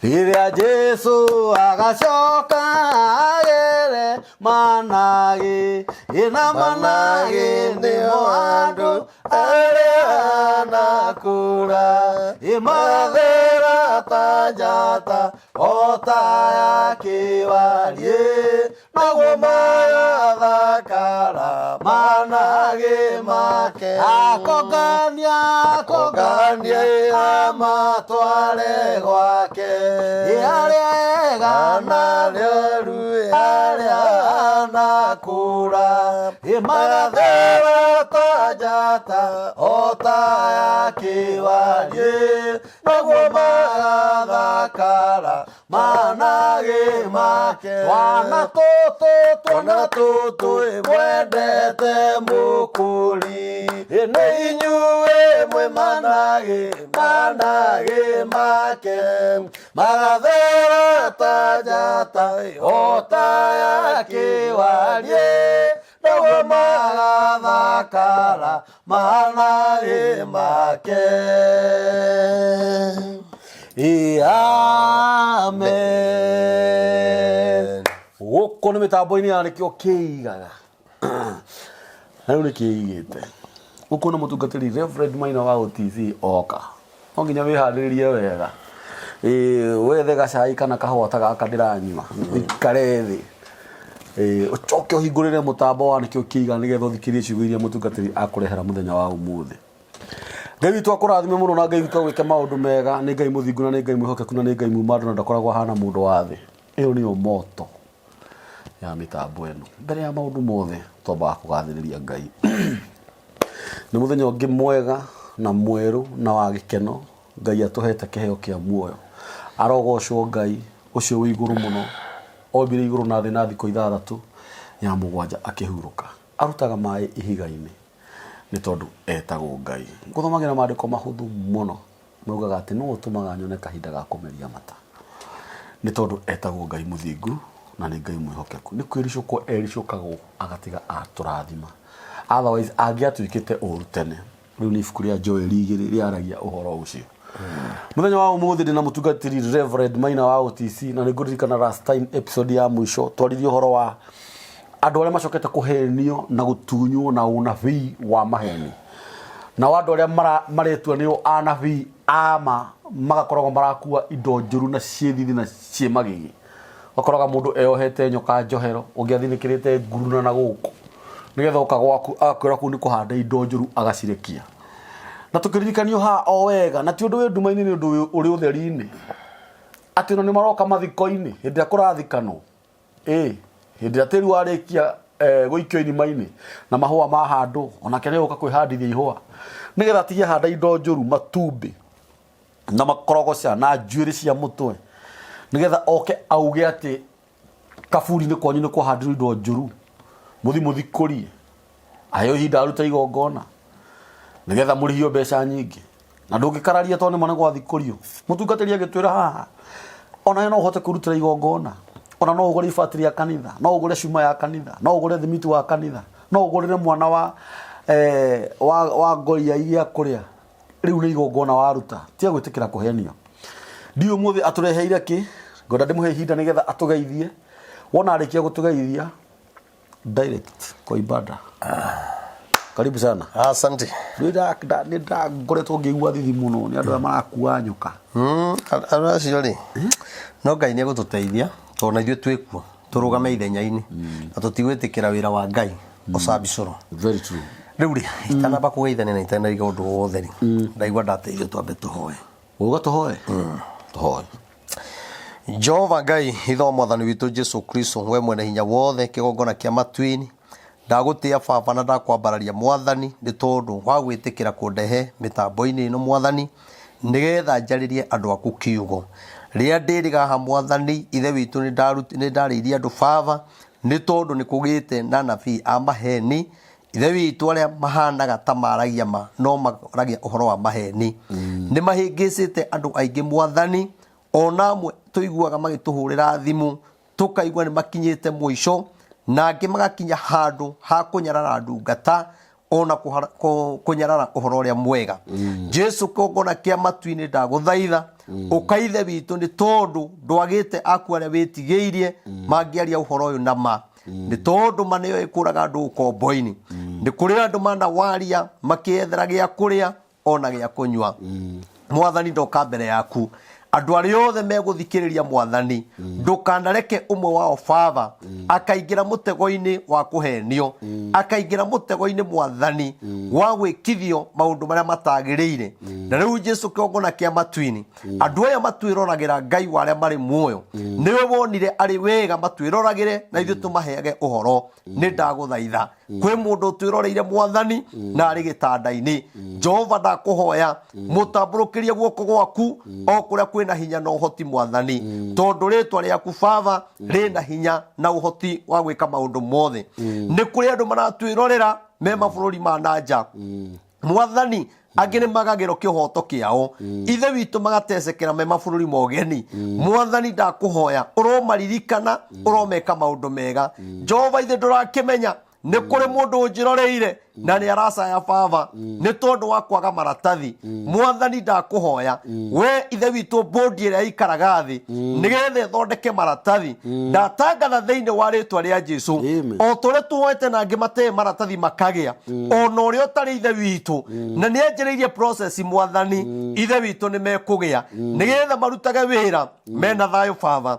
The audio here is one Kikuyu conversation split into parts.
Rĩrĩa Jesu agacoka agere managĩ ĩna managĩ nĩmo andũ arĩa anakũra ĩmathera ta njata o ta ya kĩwariĩ naguo magathakara managĩ make akongania akongania amatware gwake ĩ arĩa ega na arĩa oru ĩ arĩa anakũra ĩ magathera ta njata o ta ya kĩwariĩ naguo magathakara managĩ make twana tũtũ twana tũtũ mwendete mũkũri ĩ nĩ inyuĩ mwĩ managĩ managĩ make magathera ta njata o ta ya kĩwariĩ naguo magathakara managĩ make. Amen. Gũkũ nĩ mĩtambo-inĩ ya nĩkĩo kĩigaga na rĩu nĩ kĩigĩte gũkũ nĩ mũtungatĩri Reverend Maina wa OTC oka no nginya wĩharĩrĩrie wega. Ĩĩ, wethe gacai kana kahũa ta gaka ndĩranyua ũikare thĩ. Ĩĩ, ũcoke ũhingũrĩre mũtambo wa nĩkĩo kĩiga nĩgetha ũthikĩrĩrie ciugo iria mũtungatĩri akũrehera mũthenya wa ũmũthĩ. Ngai witũ akũrathime mũno na Ngai witũ agwĩke maũndũ mega. Nĩ Ngai mũthingu na nĩ Ngai mwĩhokeku na nĩ Ngai muma andũ na ndakoragwo ahana mũndũ wa thĩ. Ĩyo nĩyo moto ya mĩtambo ĩno. Mbere ya maũndũ mothe twambaga kũgathĩrĩria Ngai. Nĩ mũthenya ũngĩ mwega na mwerũ na wa gĩkeno Ngai atũhete kĩheo kĩa muoyo. Arogocwo Ngai ũcio wĩ igũrũ mũno, ombire igũrũ na thĩ na thikũ ithathatũ, ya mũgwanja akĩhurũka. Arutaga maĩ ihiga-inĩ nĩ tondũ etagwo Ngai. Ngũthomagĩra maandĩko mahũthũ mũno maugaga atĩ nũũ ũtũmaga nyone kahinda ga kũmeria mata? Nĩ tondũ etagwo Ngai mũthingu na nĩ Ngai mwĩhokeku. Nĩ kwĩricũkwo ericũkagwo agatiga atũrathima. Otherwise angĩatuĩkĩte ũru tene. Rĩu nĩ ibuku rĩa Joeli igĩrĩ rĩaragia ũhoro ũcio. Mũthenya wa ũmũthĩ ndĩna mũtungatĩri Reverend Maina wa OTC na nĩ ngũririkana last time episode ya mũico twaririe ũhoro wa andũ arĩa macokete kũhenio na gũtunywo na ũnabii wa maheni. Nao andũ arĩa maretua nĩo anabii a ma magakoragwo marakua indo njũru na ciĩ thithi na ciĩ magigi. Ũgakoraga mũndũ eyohete nyoka njohero, ũngĩ athinĩkĩrĩte nguruna na gũkũ, nĩgetha oka gwaku agakwĩra kũu nĩ kũhanda indo njũru agacirekia. Na tũkĩririkanio haha o wega, na ti ũndũ wĩ nduma-inĩ nĩ ũndũ ũrĩ ũtheri-inĩ, atĩ ona nĩ maroka mathiko-inĩ hĩndĩ ĩrĩa kũrathikanwo. Ĩ, hĩndĩ ĩrĩa tĩri warĩkia eh, gũikio irima-inĩ na mahũa mahandwo onake nĩ gũka kwĩhandithia ihũa nĩgetha atige handa indo njũru matumbĩ na makorogoca na njuĩrĩ cia mũtwe nĩgetha oke auge atĩ kaburi-inĩ kwanyu nĩ kwahandirwo indo njũru mũthi mũthikũrie aheo ihinda arute igongona nĩgetha mũrĩhio mbeca nyingĩ na ndũngĩkararia tondũ nĩma nĩ gwathikũrio mũtungatĩri agĩtwĩra haha onawe no ũhote kwĩrutĩra igongona ona no ũgũre ibati rĩa kanitha no ũgũre cuma ya kanitha no ũgũre thimiti wa kanitha no ũgũrĩre mwana wa eh, wa, wa ngoria iria kũrĩa rĩu nĩ igongona waruta tiga gwĩtĩkĩra kũhenio ndiũ ũmũthĩ atũreheire kĩ ngwenda ndĩmũhe ihinda nĩgetha atũgeithie wona arĩkia gũtũgeithia direct kwa ibada karibu sana. Asante. Nĩ ndangoretwo ngĩigua thithi mũno nĩ andũ aya marakua nyoka. Andũ acio rĩ, no Ngai nĩ egũtũteithia tondũ na ithuĩ twĩkuo tũrũgame ithenya-inĩ na tũtigwĩtĩkĩra wĩra wa Ngai ũcambicũrwo. Very true. Rĩu rĩ, itanamba kũgeithania na itanaiga ũndũ wothe rĩ, ndaigua ndateithio twambe tũhoe. Uga tũhoe tũhoe. Jehova Ngai ithe wa mwathani witũ Jesu Kristo, we mwene hinya wothe, kĩgongona kĩa matu-inĩ, ndagũtĩa baba na ndakwambararia mwathani nĩ tondũ wa gwĩtĩkĩra kũndehe mĩtambo-inĩ ĩno mwathani, nĩgetha njarĩrie andũ aku kiugo. Rĩrĩa ndĩrĩ haha mwathani ithe witũ nĩ ndarĩirie andũ baba, nĩ tondũ nĩ kũgĩte na anabii a maheni Ithe witũ arĩa mahanaga ta maragia ma no maragia ũhoro wa maheni. Nĩ mahĩngĩcĩte andũ aingĩ mwathani, ona amwe tũiguaga magĩtũhũrĩra thimũ tũkaigua nĩ makinyĩte mũico, na angĩ magakinya handũ ha kũnyarara ndungata. Ona kũnyarara ũhoro ũrĩa mwega. Jesu, kĩgongona kĩa matu-inĩ, ndagũthaitha ũka, Ithe witũ, nĩ tondũ ndwagĩte aku arĩa wĩtigĩirie mangĩaria ũhoro ũyũ na ma, nĩ tondũ ma nĩyo ĩkũraga andũ ũkombo-inĩ. Nĩ kũrĩ andũ mana waria makĩethera gĩa kũrĩa ona gĩa kũnyua. Mwathani, ndoka mbere yaku, andũ arĩa othe megũthikĩrĩria, Mwathani, ndũkanareke ũmwe wao, Baba, akaingĩra mũtego-inĩ wa kũhenio, akaingĩra mũtego-inĩ, Mwathani, wa gwĩkithio maũndũ marĩa matagĩrĩire. Na rĩu, Jesu, kĩgongona kĩa matu-inĩ, andũ aya matwĩroragĩra, Ngai wa arĩa marĩ muoyo, nĩwe wonire arĩ wega matwĩroragĩre na ithuĩ tũmaheage ũhoro. Nĩ ndagũthaitha, kwĩ mũndũ ũtwĩroreire, Mwathani, na arĩ gĩtanda-inĩ. Jehova, ndakũhoya mũtambũrũkĩrie guoko gwaku o kũrĩa kwĩna hinya na ũhoti, Mwathani, tondũ rĩtwa rĩaku, Baba, rĩna hinya na ũhoti wa gwĩka maũndũ mothe. Nĩ kũrĩ andũ maratwĩrorera me mabũrũri ma na nja, Mwathani, angĩ nĩ magagĩrwo kĩhoto kĩao, Ithe witũ, magatecekera me mabũrũri ma ũgeni. Mwathani, ndakũhoya ũromaririkana, ũromeka maũndũ mega. Jehova, ithe ndũrakĩmenya nĩ kũrĩ mũndũ ũnjĩroreire na nĩ aracaya, Baba, nĩ tondũ wa kwaga maratathi. Mwathani, ndakũhoya we, Ithe witũ, bũndi ĩrĩa ĩikaraga thĩ nĩgetha ĩthondeke maratathi, ndatangatha thĩinĩ wa rĩtwa rĩa Jesu, Amen. o tũrĩa tuoete na angĩ matee maratathi makagĩa, ona ũrĩa ũtarĩ, Ithe witũ, na nĩ anjĩrĩirie process, Mwathani, Ithe witũ, nĩ mekũgĩa nĩgetha marutage wĩra mena thayũ, Baba,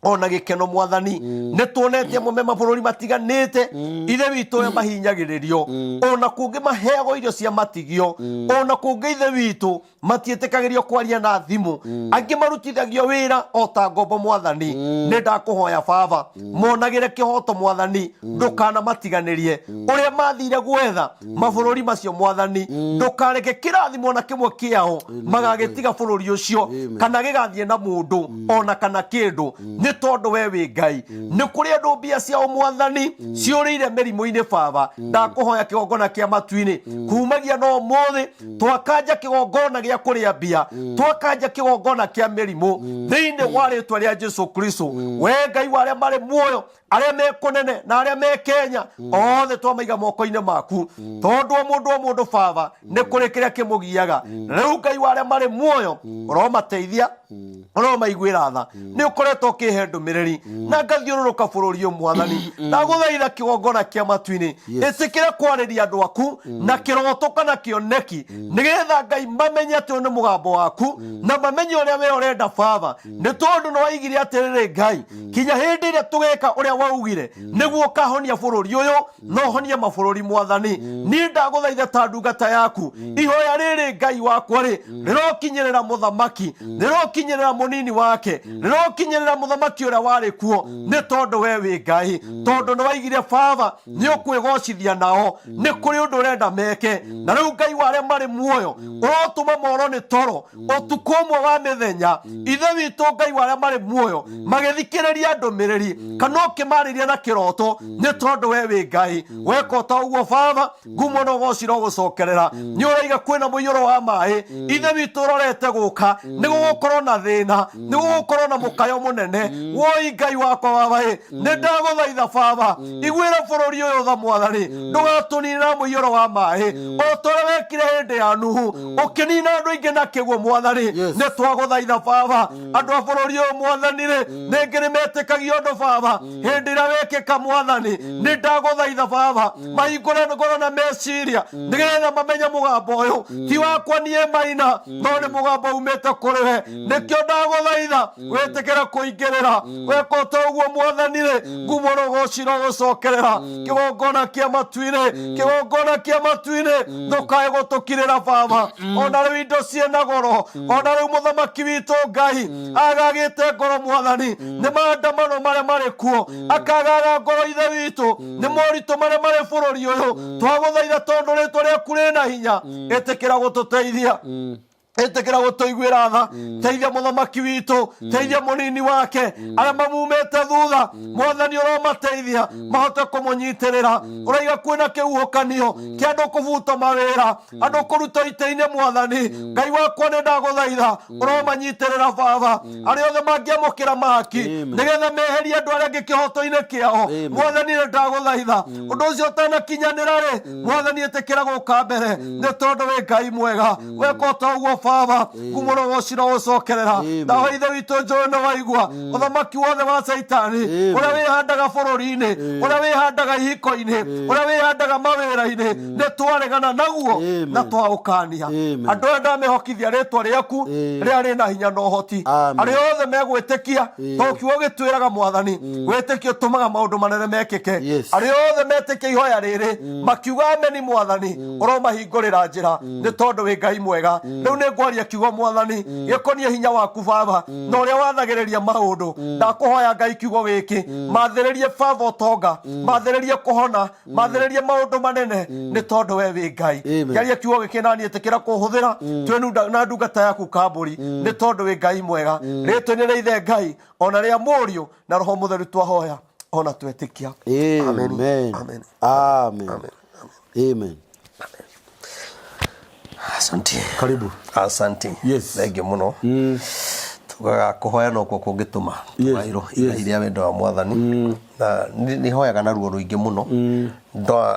ona gĩkeno. Mwathani, nĩ tuonete amwe me mabũrũri matiganĩte, Ithe witũ, ũrĩa mahinyagĩrĩrio, ona kũngĩ maheagwo irio cia matigio, ona kũngĩ, Ithe witũ, matiĩtĩkagĩrio kwaria na thimũ, angĩ marutithagio wĩra o ta ngombo. Mwathani, nĩ ndakũhoya, Baba, monagĩre kĩhoto. Mwathani, ndũkanamatiganĩrie ũrĩa mathire gwetha mabũrũri macio. Mwathani, ndũkareke kĩrathimo na kĩmwe kĩao magagĩtiga bũrũri ũcio kana gĩgathiĩ na mũndũ ona kana kĩndũ, nĩ tondũ we wĩ Ngai. Nĩ kũrĩ andũ mbia ciao, Mwathani, ciũrĩire mĩrimũ-inĩ. Baba, ndakũhoya, kĩgongona kĩa matu-inĩ, kumagia no ũmũthĩ twakanja kĩgongona gĩa kũrĩa mbia, twakanja kĩgongona kĩa mĩrimũ thĩinĩ wa rĩtwa rĩa Jesu Kristo. We Ngai wa arĩa marĩ muoyo, arĩa me kũnene na arĩa me Kenya, othe twamaiga moko-inĩ maku, tondũ o mũndũ o mũndũ, Baba, nĩ kũrĩ kĩrĩa kĩmũgiaga. Rĩu, Ngai wa arĩa marĩ muoyo, ũromateithia, ũromaiguĩra tha. Nĩ ũkoretwo ũkĩhe ndũmĩrĩri na ngathiũrũrũka bũrũri ũyũ. Mwathani, ndagũthaitha, kĩgongona kĩa matu-inĩ, ĩtĩkĩre kwarĩria andũ aku na kĩroto kana kĩoneki, nĩgetha, Ngai, mamenye atĩ ũyũ nĩ mũgambo waku na mamenye ũrĩa we ũrenda, Baba, nĩ tondũ nĩ waigire atĩrĩrĩ, Ngai, kinya hĩndĩ ĩrĩa tũgeka ũrĩa waugire nĩguo ũkahonia bũrũri ũyũ no honie mabũrũri. Mwathani, niĩ ndagũthaitha ta ndungata yaku, ihoya rĩrĩ, Ngai wakwa rĩ, rĩrokinyĩrĩra mũthamaki, rĩrokinyĩrĩra mũnini wake, rĩrokinyĩrĩra mũthamaki ũrĩa warĩ kuo, nĩ tondũ we wĩ Ngai, tondũ nĩ waigire, Baba, nĩ ũkwĩgocithia nao, nĩ kũrĩ ũndũ ũrenda meke. Na rĩu, Ngai wa arĩa marĩ muoyo, ũrotũma moro nĩ toro ũtukũ ũmwe wa mĩthenya, Ithe witũ, Ngai wa arĩa marĩ muoyo, magĩthikĩrĩria ndũmĩrĩri kana ũkĩmarĩria na kĩroto, nĩ tondũ we wĩ Ngai. Weka o ta ũguo, Baba, ngumo no gocira ũgũcokerera. Nĩ ũraiga kwĩna mũiyũro wa maĩ, Ithe witũ, ũrorete gũka, nĩ gũgũkorwo na thĩna, nĩ gũgũkorwo na mũkayo mũnene. Woi, Ngai wakwa, Baba ĩ, nĩ ndagũthaitha, Baba, iguĩra bũrũri ũyũ tha. Mwathani, ndũgatũninĩra mũiyũro wa maĩ o ta ũrĩa wekire hĩndĩ ya Nuhu, ũkĩnina andũ aingĩ na kĩguũ. Mwathani, nĩ twagũthaitha, Baba, andũ a bũrũri ũyũ, Mwathani rĩ, nĩngĩ nĩ metĩkagia ũndũ, Baba, hĩndĩ ĩrĩa wekĩka. Mwathani, nĩ ndagũthaitha, Baba, mahingũre ngoro na meciria nĩgetha mamenye mũgambo ũyũ ti wakwa niĩ Maina, no nĩ mũgambo umĩte kũrĩ we. Nĩkĩo ndagũthaitha wĩtĩkĩre kũingĩrĩra. Weka o ta ũguo, Mwathani rĩ, ngumo rũgociro gũcokerera kĩgongona kĩa matu-inĩ, kĩgongona kĩa matu-inĩ. Ndũkae gũtũkirĩra, Baba. Ona rĩu indo ciĩna goro, ona rĩu mũthamaki witũ, Ngai, agagĩte ngoro, Mwathani, nĩ maandamano marĩa marĩ kuo, akagaga ngoro, Ithe witũ, nĩ moritũ marĩa marĩ bũrũri ũyũ. Twagũthaitha, tondũ rĩtwa rĩaku rĩna hinya, ĩtĩkĩra gũtũteithia. Ĩtĩkĩra gũtũiguĩra tha, teithia mũthamaki witũ, teithia mũnini wake, arĩa mamumĩte thutha, Mwathani ũromateithia mahote kũmũnyitĩrĩra. Ũraiga kwĩna kĩhuhũkanio kĩa andũ kũbutwo mawĩra, andũ kũrutwo itĩ-inĩ, Mwathani Ngai wakwa nĩ ndagũthaitha ũromanyitĩrĩra Baba, arĩa othe mangĩamũkĩra mahaki Amen. nĩgetha meherie andũ arĩa angĩ kĩhoto-inĩ kĩao. Amen. Mwathani nĩ ndagũthaitha ũndũ ũcio ũtanakinyanĩra rĩ, Mwathani ĩtĩkĩra gũka mbere, nĩ tondũ wĩ Ngai mwega. Weka o ta ũguo Baba, ngumo no gũcira gũcokerera. Amen. Ndahoya Ithe witũ njũĩ nĩ waigua ũthamaki wothe wa Caitani Amen. ũrĩa wĩhandaga bũrũri-inĩ, ũrĩa wĩhandaga ihiko-inĩ, ũrĩa wĩhandaga mawĩra-inĩ, nĩ twaregana naguo Amen. na twaũkania. Amen. Andũ aya ndamehokithia rĩtwa rĩaku Amen. rĩrĩa rĩna hinya na ũhoti. Amen. Arĩa othe megwĩtĩkia, tondũ kiugo gĩtwĩraga Mwathani wĩtĩkio ũtũmaga maũndũ manene mekĩke. Yes. Arĩa othe metĩkia ihoya rĩrĩ makiuga ameni, Mwathani ũromahingũrĩra njĩra, nĩ tondũ wĩ Ngai mwega. Rĩu nĩ ngwaria kiugo Mwathani gĩkoniĩ hinya waku Baba na ũrĩa wathagĩrĩria maũndũ. Ndakũhoya Ngai kiugo gĩkĩ mathĩrĩrie Baba ũtonga, mathĩrĩrie kũhona, mathĩrĩrie maũndũ manene, nĩ tondũ we wĩ Ngai. Amen. Ngĩaria kiugo gĩkĩ naniĩ ĩtĩkĩra kũhũthĩra twĩ na ndungata yaku Kambũri, nĩ tondũ wĩ Ngai mwega. Rĩtwa-inĩ rĩa Ithe Ngai ona rĩa Mũriũ na Roho Mũtheru twahoya ona twetĩkia. Amen. Amen. Amen. Amen. Amen. Asante. Karibu. Asante. Yes. Thengiũ mũno. Tugaga kũhoya nokuo kũngĩtũma Yes, tũgairwo yes. igai rĩa wendo wa Mwathani. Na nĩ hoyaga na ruo rũingĩ mũno.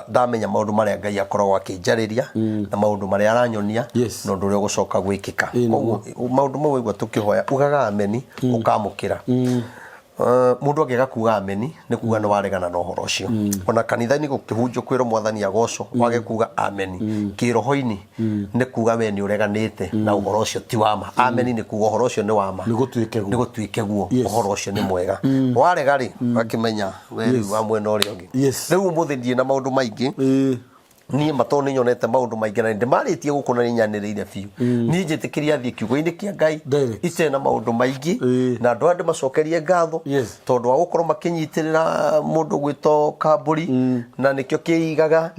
Ndamenya maũndũ marĩa Ngai akoragwo akĩnjarĩria na maũndũ marĩa aranyonia Yes. na ũndũ ũrĩa ũgũcoka gwĩkĩka. Ĩĩ, nĩguo. Koguo maũndũ mau waigua tũkĩhoya ugaga ameni ũkamũkĩra. Mũndũ angĩaga kuga ameni nĩ kuga nĩ waregana na ũhoro ũcio. Ona kanitha-inĩ gũkĩhunjio kwĩrwo Mwathani agocwo, wage kuga ameni kĩroho-inĩ nĩ kuga we nĩ ũreganĩte na ũhoro ũcio ti wa ma. Ameni nĩ kuga ũhoro ũcio nĩ wa ma, Nĩ gũtuĩke guo. nĩ gũtuĩke guo. Yes. Ũhoro ũcio nĩ mwega. Warega rĩ, ũgakĩmenya we rĩu wa mwena ũrĩa ũngĩ. Yes. Rĩu ũmũthĩ ndirĩ na maũndũ maingĩ. Ĩĩ. Niĩ ma tondũ nĩ nyonete maũndũ maingĩ na ndĩmarĩtie gũkũ na nĩ nyanĩrĩire biũ, niĩ njĩtĩkĩria thiĩ kiugo-inĩ kĩa Ngai Direct. itarĩ na maũndũ maingĩ. Ĩĩ. Na andũ aya ndĩmacokerie ngatho Yes. tondũ wa gũkorwo makĩnyitĩrĩra mũndũ gwĩtwo Kambũri na nĩkĩo kĩigaga.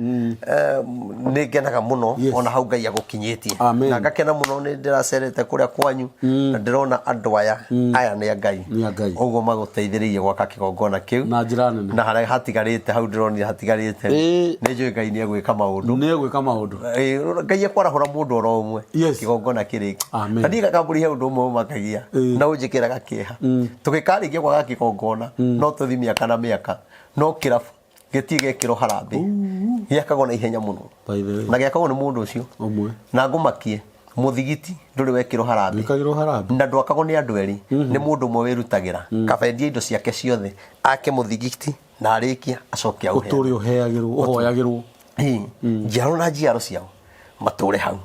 Nĩ ngenaga mũno. Yes. Ona hau Ngai agũkinyĩtie. Amen. Na ngakena mũno nĩ ndĩracerete kũrĩa kwanyu na ndĩrona andũ aya aya nĩ a Ngai. Nĩ a Ngai. Ũguo magũteithĩrĩirie gwaka kĩgongona kĩu Na njĩra nene. Na harĩa hatigarĩte, hau ndĩronire hatigarĩte, Ĩĩ. nĩ njũĩ Ngai nĩ egwĩka maũndũ. Nĩ egwĩka maũndũ. Ĩĩ, Ngai ekwarahũra mũndũ oro ũmwe Yes. kĩgongona kĩrĩki. Amen. Na niĩ Kambũri he ũndũ ũmwe ũmakagia Ĩĩ. na ũnjĩkĩraga kĩeha. Tũgĩkarĩkia gwaka kĩgongona no tũthi mĩaka na mĩaka, no kĩrabu gĩtirĩ gekĩrwo harambĩ, gĩakagwo na ihenya mũno. By the way. Na gĩakagwo nĩ mũndũ ũcio. Ũmwe. Na ngũmakie, mũthigiti ndũrĩ wekĩrwo harambĩ. Ndwĩkagĩrwo harambĩ. Na ndwakagwo nĩ andũ erĩ, nĩ mũndũ ũmwe wĩrutagĩra, kaba endie indo ciake ciothe ake mũthigiti na arĩkia acoke aũheane. Ũtũre ũheagĩrwo, ũhoyagĩrwo. Ĩĩ, njiaro na njiaro ciao matũre hau.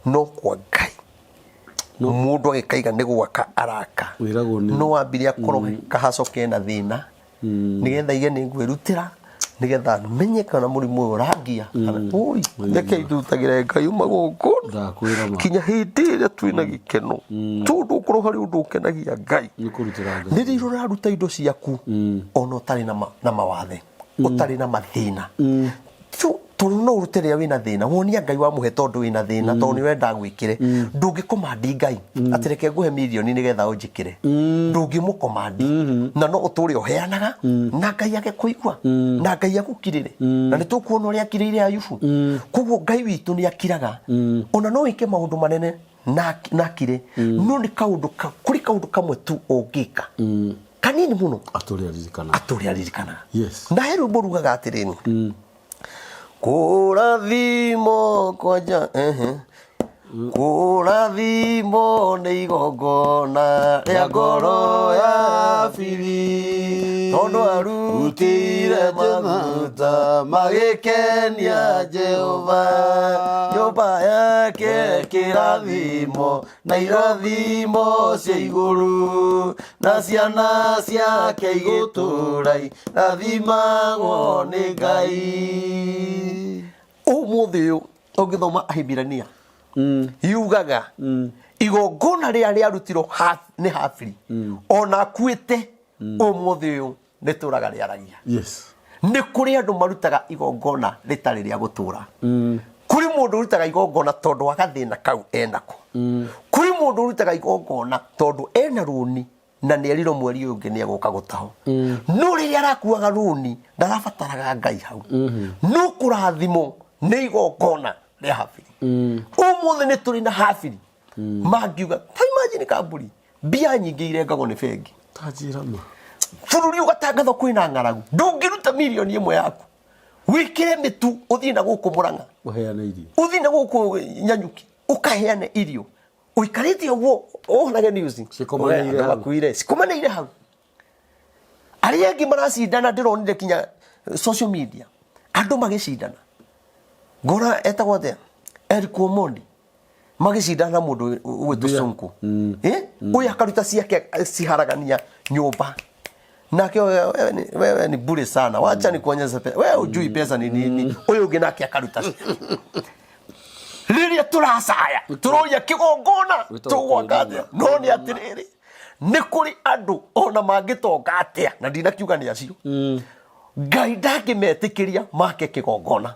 No kwa Ngai mũndũ agĩkaiga nĩ gwaka araka, Wĩragwo nĩ- no ambire akorwo kahaco kena thĩna nĩgetha ige nĩ ngwĩrutĩra nĩgetha menye kana mũrimũ ũyũ ũrangia kana ui. Reke ndutagĩre Ngai magongona Ndakwĩra ma. kinya hĩndĩ ĩrĩa twĩna gĩkeno, tondũ ũkorwo harĩ ũndũ ũkenagia Ngai Nĩ kũrutĩra Ngai. nĩ rĩrĩa ũraruta indo ciaku ona ũtarĩ na mawathe, ũtarĩ na mathĩna. Tondũ no ũrute rĩrĩa wĩna thĩna, wonia Ngai wamũhe tondũ wĩna thĩna, tondũ nĩ ũrenda gwĩkĩre. Ndũngĩkomandi Ngai atĩ reke ngũhe mirioni nĩgetha ũnjĩkĩre. Ndũngĩmũkomandi, na no ũtũre ũheanaga na Ngai age kũigua na Ngai agũkirĩre, na nĩ tũkuona ũrĩa akirĩire Ayubu. Koguo Ngai witũ nĩ akiraga. Ona no wĩke maũndũ manene na akire, no nĩ kaũndũ kũrĩ kaũndũ kamwe tu ũngĩka kanini mũno, Atũre aririkana. Atũre aririkanaga. Yes. Na he rwĩmbo rugaga atĩrĩrĩ, kũrathimo kwanja ehe, kũrathimo nĩ igongona rĩa ngoro ya Biri, tondũ arutire maguta magĩkenia Jehova, nyũmba yake kĩrathimo na irathimo cia igũrũ, na ciana ciake igũtũra irathimagwo nĩ Ngai. Ũmũthĩ ũyũ ũngĩthoma Ahibirania yugaga igongona rĩrĩa rĩarutirwo nĩ Habili ona akuĩte, ũmũthĩ ũyũ nĩ tũraga rĩaragia. Yes. Nĩ kũrĩ andũ marutaga igongona rĩtarĩ rĩa gũtũra. Kũrĩ mũndũ ũrutaga igongona tondũ wa gathĩna kau enako. Kũrĩ mũndũ ũrutaga igongona tondũ ena rũni na nĩ erirwo mweri ũyũ ũngĩ nĩ egũka gũtaho. No rĩrĩa arakuaga rũni ndarabataraga Ngai hau. No kũrathimwo nĩ igongona rĩa Habili. Ũmũthĩ nĩ tũrĩ na Habili mangiuga ta imagine kamburi mbia nyingĩ irengagwo nĩ bengi. Ta njĩra ma. Bũrũri ũgatangathwo kwĩna ng'aragu, ndũngĩruta mirioni ĩmwe yaku wĩkĩre mĩtu ũthiĩ na gũkũ Mũrang'a, Ũheane irio. Ũthiĩ na gũkũ Nyanyuki ũkaheane irio ũikarĩte ũguo ũhonage news. Cikomanĩire Andũ hau. makuire cikomanĩire hau, arĩa angĩ maracindana. Ndĩronire kinya social media andũ magĩcindana, ngora etagwo atĩa, Eric Omondi magĩcindana na mũndũ ũgwĩtwo Mbia. Sonko. Eh? Ũyũ akaruta ciake ciharagania nyũmba nake wewe ni bure sana, wacha nikuonyeshe pesa, wewe ujui pesa ni nini. Ũyũ ũngĩ nake akaruta ciake. Rĩrĩa tũracaya tũroria kĩgongona Wĩtagwo tũgwaka kwĩrira. atĩa? No nĩ atĩrĩrĩ, nĩ kũrĩ andũ ona mangĩtonga atĩa, na ndinakiuga nĩ acio, Ngai ndangĩmetĩkĩria make kĩgongona.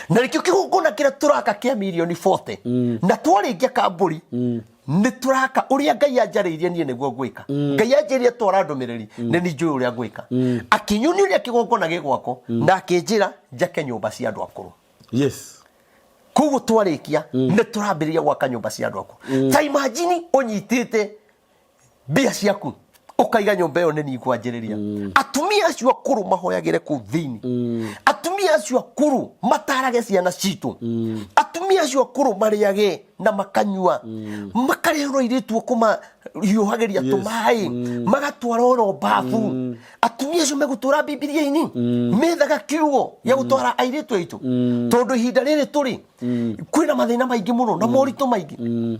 Na nĩkĩo kĩgongona kĩrĩa tũraka kĩa mirioni 40 na twarĩkia kambũri nĩ tũraka ũrĩa Ngai anjarĩirie niĩ nĩguo ngwĩka. Ngai anjĩrire twara ndũmĩrĩri, nĩ ni njũĩ ũrĩa ngwĩka. Akĩnyonia ũrĩa kĩgongona gĩgwakwo na akĩnjĩra njake nyũmba cia andũ akũrũ. Koguo twarĩkia nĩ tũrambĩrĩria gwaka nyũmba cia andũ akũrũ. Ta imagine ũnyitĩte mbia ciaku ũkaiga nyũmba ĩyo nĩ niĩ ngwanjĩrĩria, atumia acio akũrũ mahoyagĩre kũu thĩinĩ, atumia acio akũrũ matarage ciana citũ, atumia acio akũrũ marĩage na makanyua, makareherwo airĩtu kũmahiũhagĩria tũmaĩ, magatwara oro babu. Atumia acio megũtũra Bibilia-inĩ, methaga kiugo gĩa gũtwara airĩtu aitũ, tondũ ihinda rĩrĩ tũrĩ kwĩna mathĩna maingĩ mũno na moritũ maingĩ.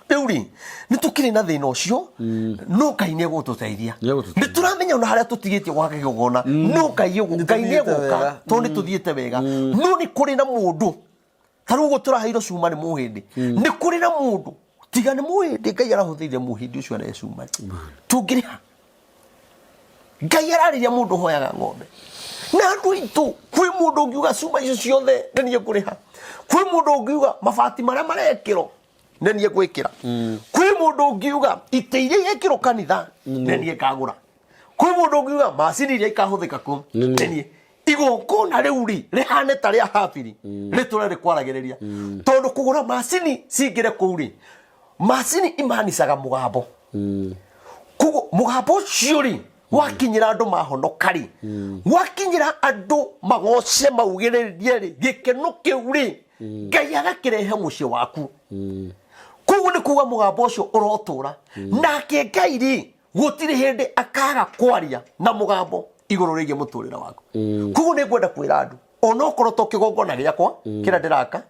Rĩu rĩ, nĩ tũkĩrĩ na thĩna ũcio, no Ngai nĩ egũtũteithia. Nĩ egũtũteithia. Nĩ tũramenya ona harĩa tũtigĩtie gwaka kĩgongona, no Ngai nĩ Nĩ tũthiĩte egũka wega. tondũ nĩ tũthiĩte wega. No nĩ kũrĩ na mũndũ ta rĩu ũguo tũraheirwo cuma nĩ mũhĩndĩ, nĩ kũrĩ na mũndũ tiga nĩ mũhĩndĩ Ngai arahũthĩrire mũhĩndĩ ũcio arehe cuma rĩ, tũngĩrĩha? Ngai ararĩria mũndũ ũhoyaga ng'ombe na andũ aitũ. Kwĩ mũndũ ũngiuga cuma icio ciothe nĩ niĩ ngũrĩha? Kwĩ mũndũ ũngiuga mabati marĩa marekĩrwo nĩ niĩ ngwĩkĩra? Kwĩ mũndũ ũngiuga itĩ iria igekĩrwo kanitha nĩ niĩ ngagũra? Kwĩ mũndũ ũngiuga macini iria ikahũthĩka kũu Nĩ niĩ? Nĩ niĩ. Igongona rĩu rĩ rĩhane ta rĩa Habili, rĩtũre rĩkwaragĩrĩria, tondũ kũgũra macini cingĩre kũu rĩ, macini imanicaga mũgambo. Koguo mũgambo ũcio rĩ wakinyĩra andũ mahonoka rĩ, wakinyĩra andũ magoce maugĩrĩrie rĩ, gĩkeno kĩu rĩ Ngai agakĩrehe mũciĩ waku. Koguo nĩ kuga mũgambo ũcio ũrotũra nake Ngai rĩ gũtirĩ hĩndĩ akaga kwaria na mũgambo igũrũ rĩgiĩ mũtũrĩre waku. Koguo nĩ ngwenda kwĩra andũ, onokorwo to kĩgongona gĩakwa kĩrĩa ndĩraka,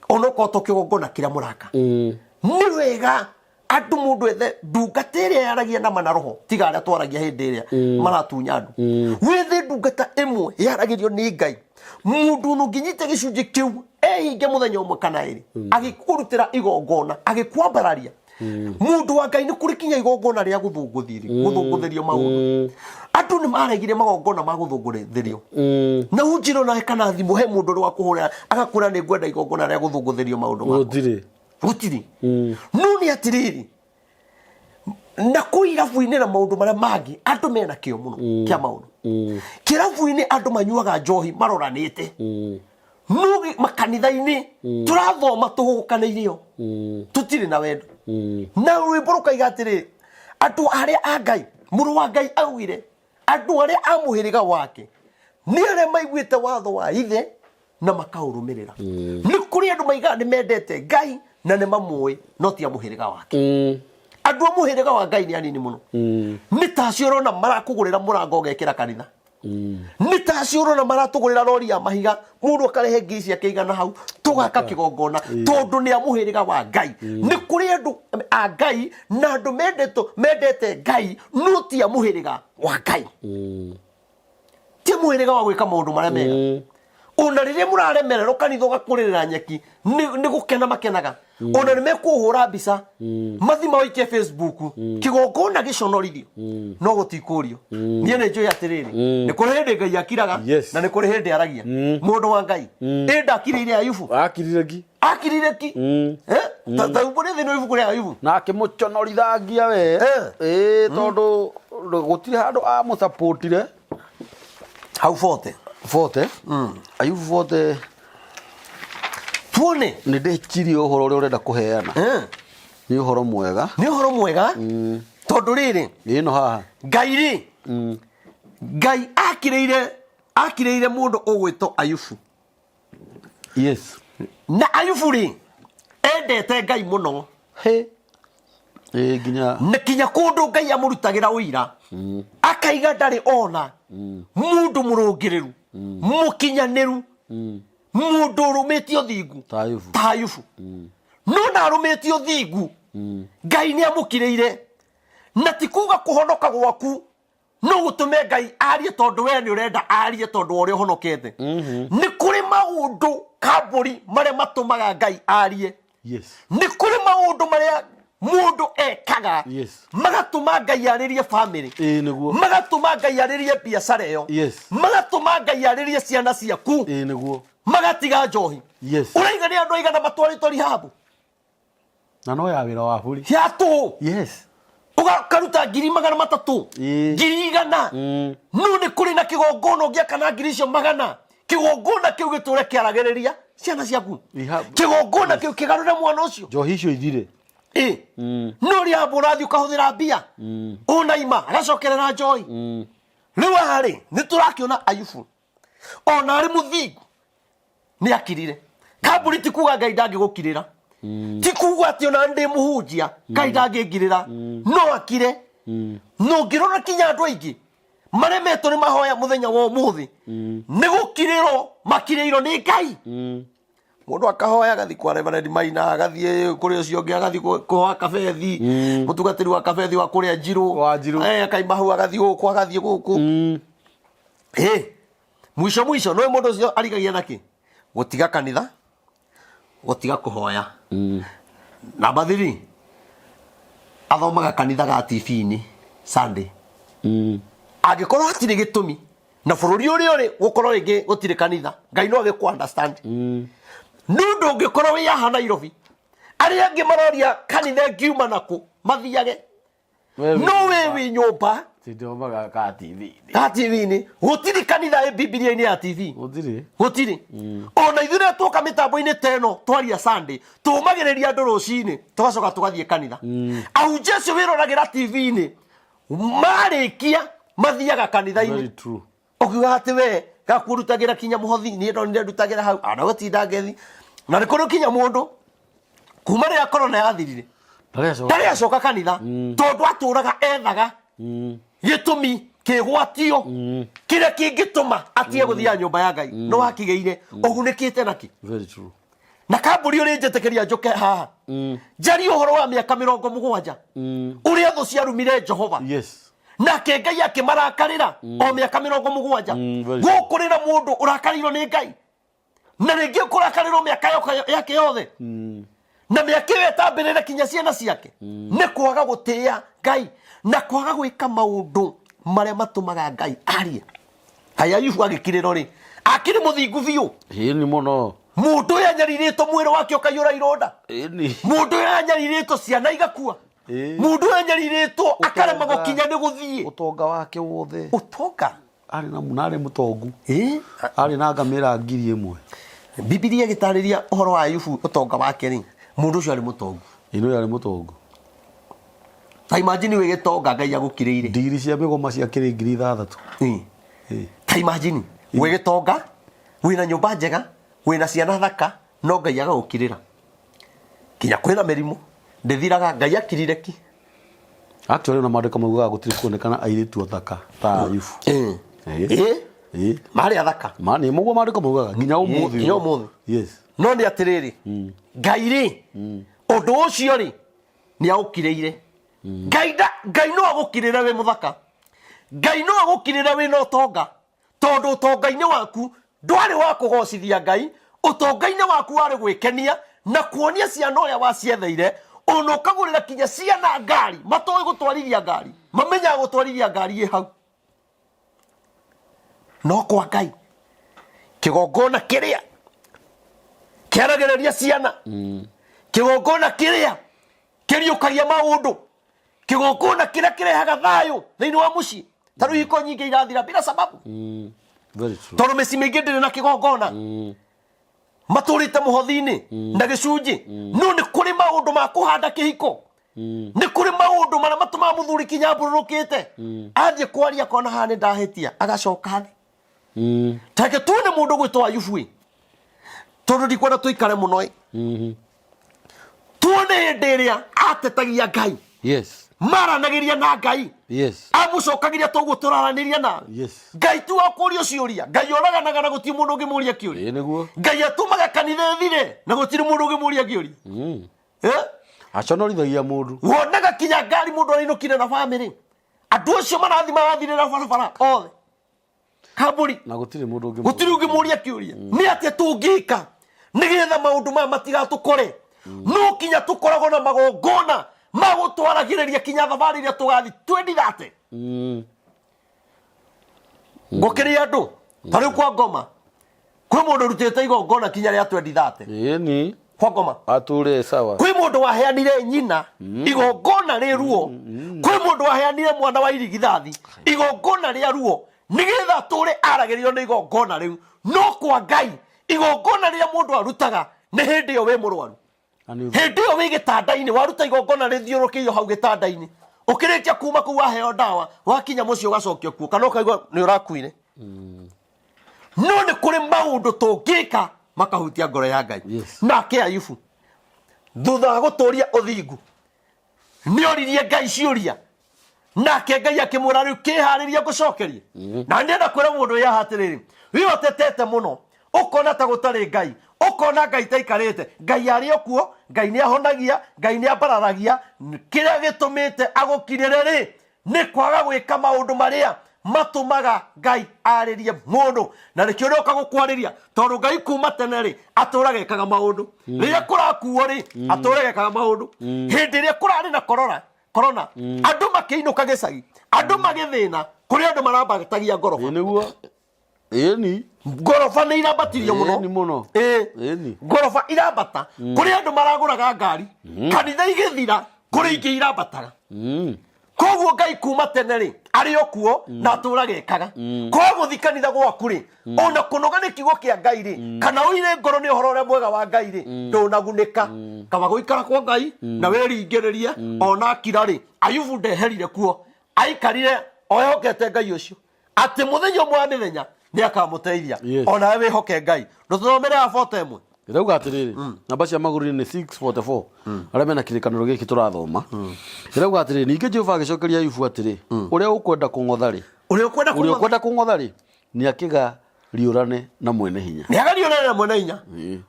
onokorwo to kĩgongona kĩrĩa mũraka, nĩ wega andũ mũndũ ethe ndungata ĩrĩa yaragia nama na roho, tiga arĩa twaragia hĩndĩ ĩrĩa maratunya andũ. Wethe ndungata ĩmwe yaragĩrio nĩ Ngai, mũndũ ũna ũngĩnyita gĩcunjĩ kĩu ehinge mũthenya ũmwe kana ĩrĩ agĩkũrutĩra igongona agĩkwambararia. Mũndũ wa Ngai, nĩ kũrĩ kinya igongona rĩa gũthũngũthĩrio maũndũ. Andũ nĩ maregire magongona ma gũthũngũthĩrio na unjĩre nawe kana thimũ he mũndũ ũrĩ wa kũhũra agakwĩra nĩ ngwenda igongona rĩa gũthũngũthĩrio maũndũ makwa? Gũtirĩ. Gũtirĩ. No nĩ atĩrĩrĩ, na kũu irabu-inĩ na maũndũ marĩa mangĩ andũ mena kĩo mũno kĩa maũndũ. Kĩrabu-inĩ andũ manyuaga njohi maroranĩte, no makanitha-inĩ tũrathoma tũhũkanĩirio, tũtirĩ na wendo. Na rwĩmbo rũkaiga atĩrĩrĩ, andũ arĩa a Ngai, mũrũ wa Ngai augire andũ arĩa a mũhĩrĩga wake nĩ arĩa maiguĩte watho wa ithe na makaũrũmĩrĩra. Nĩ kũrĩ andũ maigaga nĩ mendete Ngai na nĩ mamũĩ, no ti a mũhĩrĩga wake. Andũ a mũhĩrĩga wa Ngai nĩ anini mũno. Nĩ ta acio ũrona marakũgũrĩra mũrango ũgekĩra kanitha, nĩ ta acio ũrona maratũgũrĩra rori ya mahiga, mũndũ akarehe ngiri ciake igana hau tũgaka kĩgongona, tondũ nĩ a mũhĩrĩga wa Ngai. Nĩ kũrĩ andũ a Ngai na andũ mendetwo mendete Ngai, no ti a mũhĩrĩga wa Ngai, ti a mũhĩrĩga wa gwĩka maũndũ marĩa mega. Ona rĩrĩa mũraremererwo kanitha ũgakũrĩrĩra nyeki, nĩ gũkena makenaga. Ona nĩ mekũhũra mbica mathi mawĩikie Facebook, kĩgongona gĩconorithio, no gũtikũrio. Niĩ nĩ njũĩ atĩrĩrĩ, nĩ kũrĩ hĩndĩ Ngai akiraga na nĩ kũrĩ hĩndĩ aragia. Mũndũ wa Ngai ĩ ndakirĩire Ayubu? Akirire ki. Akirire ki. Eh? Ta ũrĩ thĩinĩ wa ibuku rĩa Ayubu. Na akĩmũconorithangia we. Ĩĩ, tondũ gũtirĩ handũ amũsapotire. Hau 40. 40. Ayubu 40. Tuone. Nĩ ndĩcirie ũhoro ũrĩa ũrenda kũheana. Nĩ ũhoro mwega. Nĩ ũhoro mwega. Tondũ rĩrĩ, ĩno haha Ngai rĩ, Ngai akirĩire mũndũ ũgwĩtwo Ayubu. Na Ayubu rĩ, endete Ngai mũno. He. Ĩ nginya Na kinya kũndũ Ngai amũrutagĩra ũira, akaiga ndarĩ ona mũndũ mũrũngĩrĩru, mũkinyanĩru, mũndũ ũrũmĩtie ũthingu ta Ayubu. Ta Ayubu. No na arũmĩtie ũthingu, Ngai nĩ amũkirĩire. Na ti kuga kũhonoka gwaku no gũtũme Ngai arie tondũ we nĩ ũrenda arie tondũ wa ũrĩa ũhonokete. Nĩ kũrĩ maũndũ kambũri marĩa matũmaga Ngai arie. Nĩ kũrĩ maũndũ marĩa mũndũ ekaga magatũma Ngai arĩrie family, Ĩĩ nĩguo. magatũma Ngai arĩrie biacara ĩyo, magatũma Ngai arĩrie ciana ciaku, Ĩĩ nĩguo. magatiga njohi. Ũraiga nĩ andũ aigana matwarĩtwo rehab? Na no ya wĩra wa bũri. Ya tũhũ. Ũgakaruta 300,000, 100,000. No nĩ kũrĩ na kĩgongona ũngĩaka na ngiri icio magana, kĩgongona kĩu gĩtũre kĩaragĩrĩria ciana ciaku, Rehab. Kĩgongona kĩu kĩgarũre mwana ũcio. Njohi icio ithire. Ĩ no rehab ũrathiĩ ũkahũthĩra mbia ũnaima agacokerera njohi. Rĩu haha rĩ, nĩ tũrakĩona Ayubu ona arĩ mũthingu nĩ akirire. Kambuni ti kuga Ngai ndangĩgũkirĩra, ti kuga atĩ ona ndĩ mũhunjia Ngai ndangĩngirĩra, no akire. No ngĩrora kinya andũ aingĩ maremetwo nĩ mahoya mũthenya wa ũmũthĩ nĩ gũkirĩrwo makirĩirwo nĩ Ngai. Mũndũ akahoya agathiĩ kwa Reverend Maina, agathiĩ kũrĩ ũcio ũngĩ, agathiĩ kwa Kabethi, mũtungatĩri wa Kabethi wa kũrĩa Njirũ. Wa Njirũ. Akaima hau agathiĩ gũkũ, agathiĩ gũkũ. Mwisho mwisho no mũndũ ũcio arigagia naki gũtiga kanitha, gũtiga kũhoya. Namba 3, athomaga kanitha ga TV-inĩ Sunday. Angĩkorwo hatirĩ gĩtũmi na bũrũri ũrĩa ũrĩ gũkorwo rĩngĩ gũtirĩ kanitha, Ngai no agĩkũ understand. Nĩ ũndũ ũngĩkorwo wĩ haha Nairobi, arĩa angĩ maroria kanitha ĩngiuma nakũ mathiage, no we wĩ nyũmba. Tindiomaga ka TV. Ka TV-inĩ gũtirĩ kanitha ĩ Bibilia-inĩ ya TV. Gũtirĩ. Gũtirĩ. Ona ithuĩ rĩrĩa tuoka mĩtambo-inĩ ta ĩno twaria Sunday, tũmagĩrĩria andũ rũcinĩ tũgacoka tũgathiĩ kanitha. Ahunjia acio wĩroragĩra TV-inĩ marĩkia mathiaga kanitha-inĩ. Very true. Ũkiuga atĩ we gakũrutagĩra kinya mũhothi, niĩ ndonire ndutagĩra hau ana gũtinda ngethi. Na nĩ kũrĩ kinya mũndũ kuma rĩrĩa korona yathirire Ndarĩ ndarĩ acoka kanitha, tondũ atũraga ethaga gĩtũmi kĩgwatio kĩrĩa kĩngĩtũma atige gũthiaga nyũmba ya Ngai. No akĩgĩire ũgunĩkĩte nakĩ? Very true. Na kambũri ũrĩ njĩtĩkĩria njũke haha njarie ũhoro wa mĩaka 70 ũrĩa thũ ciarumire Jehova. Nake Ngai akĩmarakarĩra o mĩaka 70. Very. Gũkũ na mũndũ ũrakarĩirwo nĩ Ngai na rĩngĩ kũrakarĩrwo mĩaka yake yothe, na mĩaka ĩyo ĩtambĩrĩre kinya ciana ciake, nĩ kwaga gũtĩĩa Ngai na kwaga gwĩka maũndũ marĩa matũmaga Ngai arie. Kaĩ Ayubu agĩkirĩrwo rĩ, akĩrĩ mũthingu biũ? Ĩni mũno. Mũndũ ũyũ anyarirĩtwo mwĩrĩ wake ũkaiyũra ironda. Ĩni. Mũndũ ũyũ anyarirĩtwo ciana igakua. Mũndũ ũyũ anyarirĩtwo akarema gũkinya nĩ gũthiĩ. Ũtonga wake wothe. Ũtonga. Arĩ na na arĩ mũtongu. Arĩ na ngamĩra 1000. Bibilia ĩgĩtarĩria ũhoro wa Ayubu ũtonga wake rĩ, mũndũ ũcio arĩ mũtongu. Ĩno yarĩ mũtongu. Ta imagine wĩ gĩtonga Ngai agũkirĩire. Ndigiri cia mĩgoma ciakĩrĩ 6000. Ta imagine wĩ gĩtonga, wĩna nyũmba njega, wĩna ciana thaka, no Ngai agagũkirĩra. Kinya kwĩna mĩrimũ ndĩthiraga, Ngai akirire ki. Actually ona maandĩko maugaga gũtirĩ kuonekana airĩtu athaka ta Ayubu. Marĩ athaka. Ma nĩ mũguo maandĩko maugaga nginya ũmũthĩ. Nginya ũmũthĩ. No nĩ atĩrĩrĩ, Ngai rĩ, ũndũ ũcio rĩ nĩ aũkirĩire. Ngai Ngai no agũkirĩre wĩ mũthaka, Ngai no agũkirĩre wĩna ũtonga, tondũ ũtonga-inĩ waku Ndwarĩ wa kũgocithia Ngai, ũtonga-inĩ waku warĩ gwĩkenia na kuonia ciana ũrĩa wacietheire, ona ũkagũrĩra kinya ciana ngari, matoĩ gũtwarithia ngari, mamenyaga gũtwarithia ngari ĩ hau. No kwa Ngai, kĩgongona kĩrĩa kĩaragĩrĩria ciana, kĩgongona kĩrĩa kĩriũkagia maũndũ, kĩgongona kĩrĩa kĩrehaga thayũ thĩinĩ wa mũciĩ. Ta rĩu ihiko nyingĩ irathira bila sababu. Very true. Tondũ mĩciĩ mĩingĩ ndĩrĩ na kĩgongona. Matũrĩte mũhothi-inĩ na gĩcunjĩ. No nĩ kũrĩ maũndũ ma kũhanda kĩhiko. Nĩ kũrĩ maũndũ marĩa matũmaga mũthuri kinya ambũrũrũkĩte. Athiĩ kwaria akona haha nĩ ndahĩtia, agacoka thĩ. Tareke tuone mũndũ gwĩtwo Ayubu ĩ. Tondũ ndikwenda tũikare mũno ĩ. Tuone hĩndĩ ĩrĩa atetagia Ngai. Yes. Maranagĩria na Ngai. Yes. Amũcokagĩria toguo tũraranĩria nawe. Yes. Ngai ti wa kũũrio ciũria. Ngai oraganaga na gũtirĩ mũndũ ũngĩmũria kĩũria. Ĩĩ nĩguo. Ngai atũmaga kanitha ĩthire na gũtirĩ mũndũ ũngĩmũria kĩũria. Eh? Aconorithagia mũndũ. Wonaga kinya ngari mũndũ arainũkire na bamĩrĩ. Andũ acio marathi marathirĩra barabara othe. Kambũri. Na gũtirĩ mũndũ ũngĩ. Gũtirĩ ũngĩmũria kĩũria. Nĩ atĩa tũngĩka nĩgetha maũndũ maya matigatũkore? No kinya tũkoragwo na magongona ma gũtwaragĩrĩria kinya thabarĩ ĩrĩa tũgathiĩ twendithate. Ngũkĩria andũ ta rĩu kwa ngoma kwĩ mũndũ ũrutĩte igongona kinya rĩa twendithate. Ĩni. Kwa ngoma Ature sawa. Kwĩ mũndũ waheanire nyina igongona rĩ ruo. Kwĩ mũndũ waheanire mwana wa irigithathi igongona rĩa ruo nĩgetha atũre aragĩrĩrio nĩ igongona rĩu. No kwa Ngai igongona rĩrĩa mũndũ arutaga nĩ hĩndĩ ĩyo wĩ mũrwaru. Hĩndĩ ĩyo wĩ gĩtanda-inĩ waruta igongona rĩthiũrũkĩirio hau gĩtanda-inĩ, ũkĩrĩkia kuma kũu waheo ndawa, wakinya mũciĩ ũgacokio kuo kana ũkaigua nĩ ũrakuire. No nĩ kũrĩ maũndũ tũngĩka makahutia ngoro ya Ngai. Yes. Nake Ayubu thutha wa gũtũria ũthingu nĩ oririe Ngai ciũria, nake Ngai akĩmwĩra rĩu kĩharĩria ngũcokerie. Na ndĩrenda kwĩra mũndũ ũyũ haha atĩrĩrĩ, wĩ ũtetete mũno ũkona ta gũtarĩ Ngai, ũkona Ngai taikarĩte. Ngai arĩ o kuo, Ngai nĩ ahonagia, Ngai nĩ ambararagia. Kĩrĩa gĩtũmĩte agũkirĩre rĩ nĩ kwaga gwĩka maũndũ marĩa matũmaga Ngai arĩrie mũndũ. Na nĩkĩo ũroka gũkwarĩria, tondũ Ngai kuma tene rĩ atũraga ekaga maũndũ. Rĩrĩa kũrakuo rĩ atũraga ekaga maũndũ. Hĩndĩ ĩrĩa kũrarĩ na korona, korona andũ makĩinũka gĩcagi, andũ magĩthĩna, kũrĩ andũ marambatagia ngoroba. Ĩĩ nĩguo. Ĩni. Ngoroba nĩ irambatirio mũno. Ĩni mũno. Ĩĩ. Ĩni. Ngoroba irambata. Kũrĩ andũ maragũraga ngari. Kanitha igĩthira, kũrĩ ingĩ irambataga. Koguo Ngai kuma tene rĩ arĩ o kuo na atũraga ekaga. Kwaga gũthiĩ kanitha gwaku rĩ, ona kũnoga nĩ kiugo kĩa Ngai rĩ, kana ũire ngoro nĩ ũhoro ũrĩa mwega wa Ngai rĩ, ndũnagunĩka. Kaba gũikara kwa Ngai na wĩringĩrĩrie ona akira rĩ, Ayubu ndeherire kuo, aikarire oehokete Ngai ũcio atĩ mũthenya ũmwe wa mĩthenya nĩ akamũteithia. Yes. Onawe wĩhoke Ngai. Ndũthomere ya bote ĩmwe. Ĩrauga atĩrĩrĩ, namba cia magũrũ-inĩ nĩ 644 arĩa mena kĩrĩkanĩro gĩkĩ tũrathoma. Ĩrauga atĩrĩrĩ, ningĩ Jehova agĩcokeria Ayubu atĩrĩ, ũrĩa ũkwenda kũng'otha rĩ, Ũrĩa ũkwenda ũrĩa kũng'otha ũkwenda kũng'otha rĩ, nĩ akĩgariũrane na mwene hinya. Nĩ agariũrane na mwene hinya.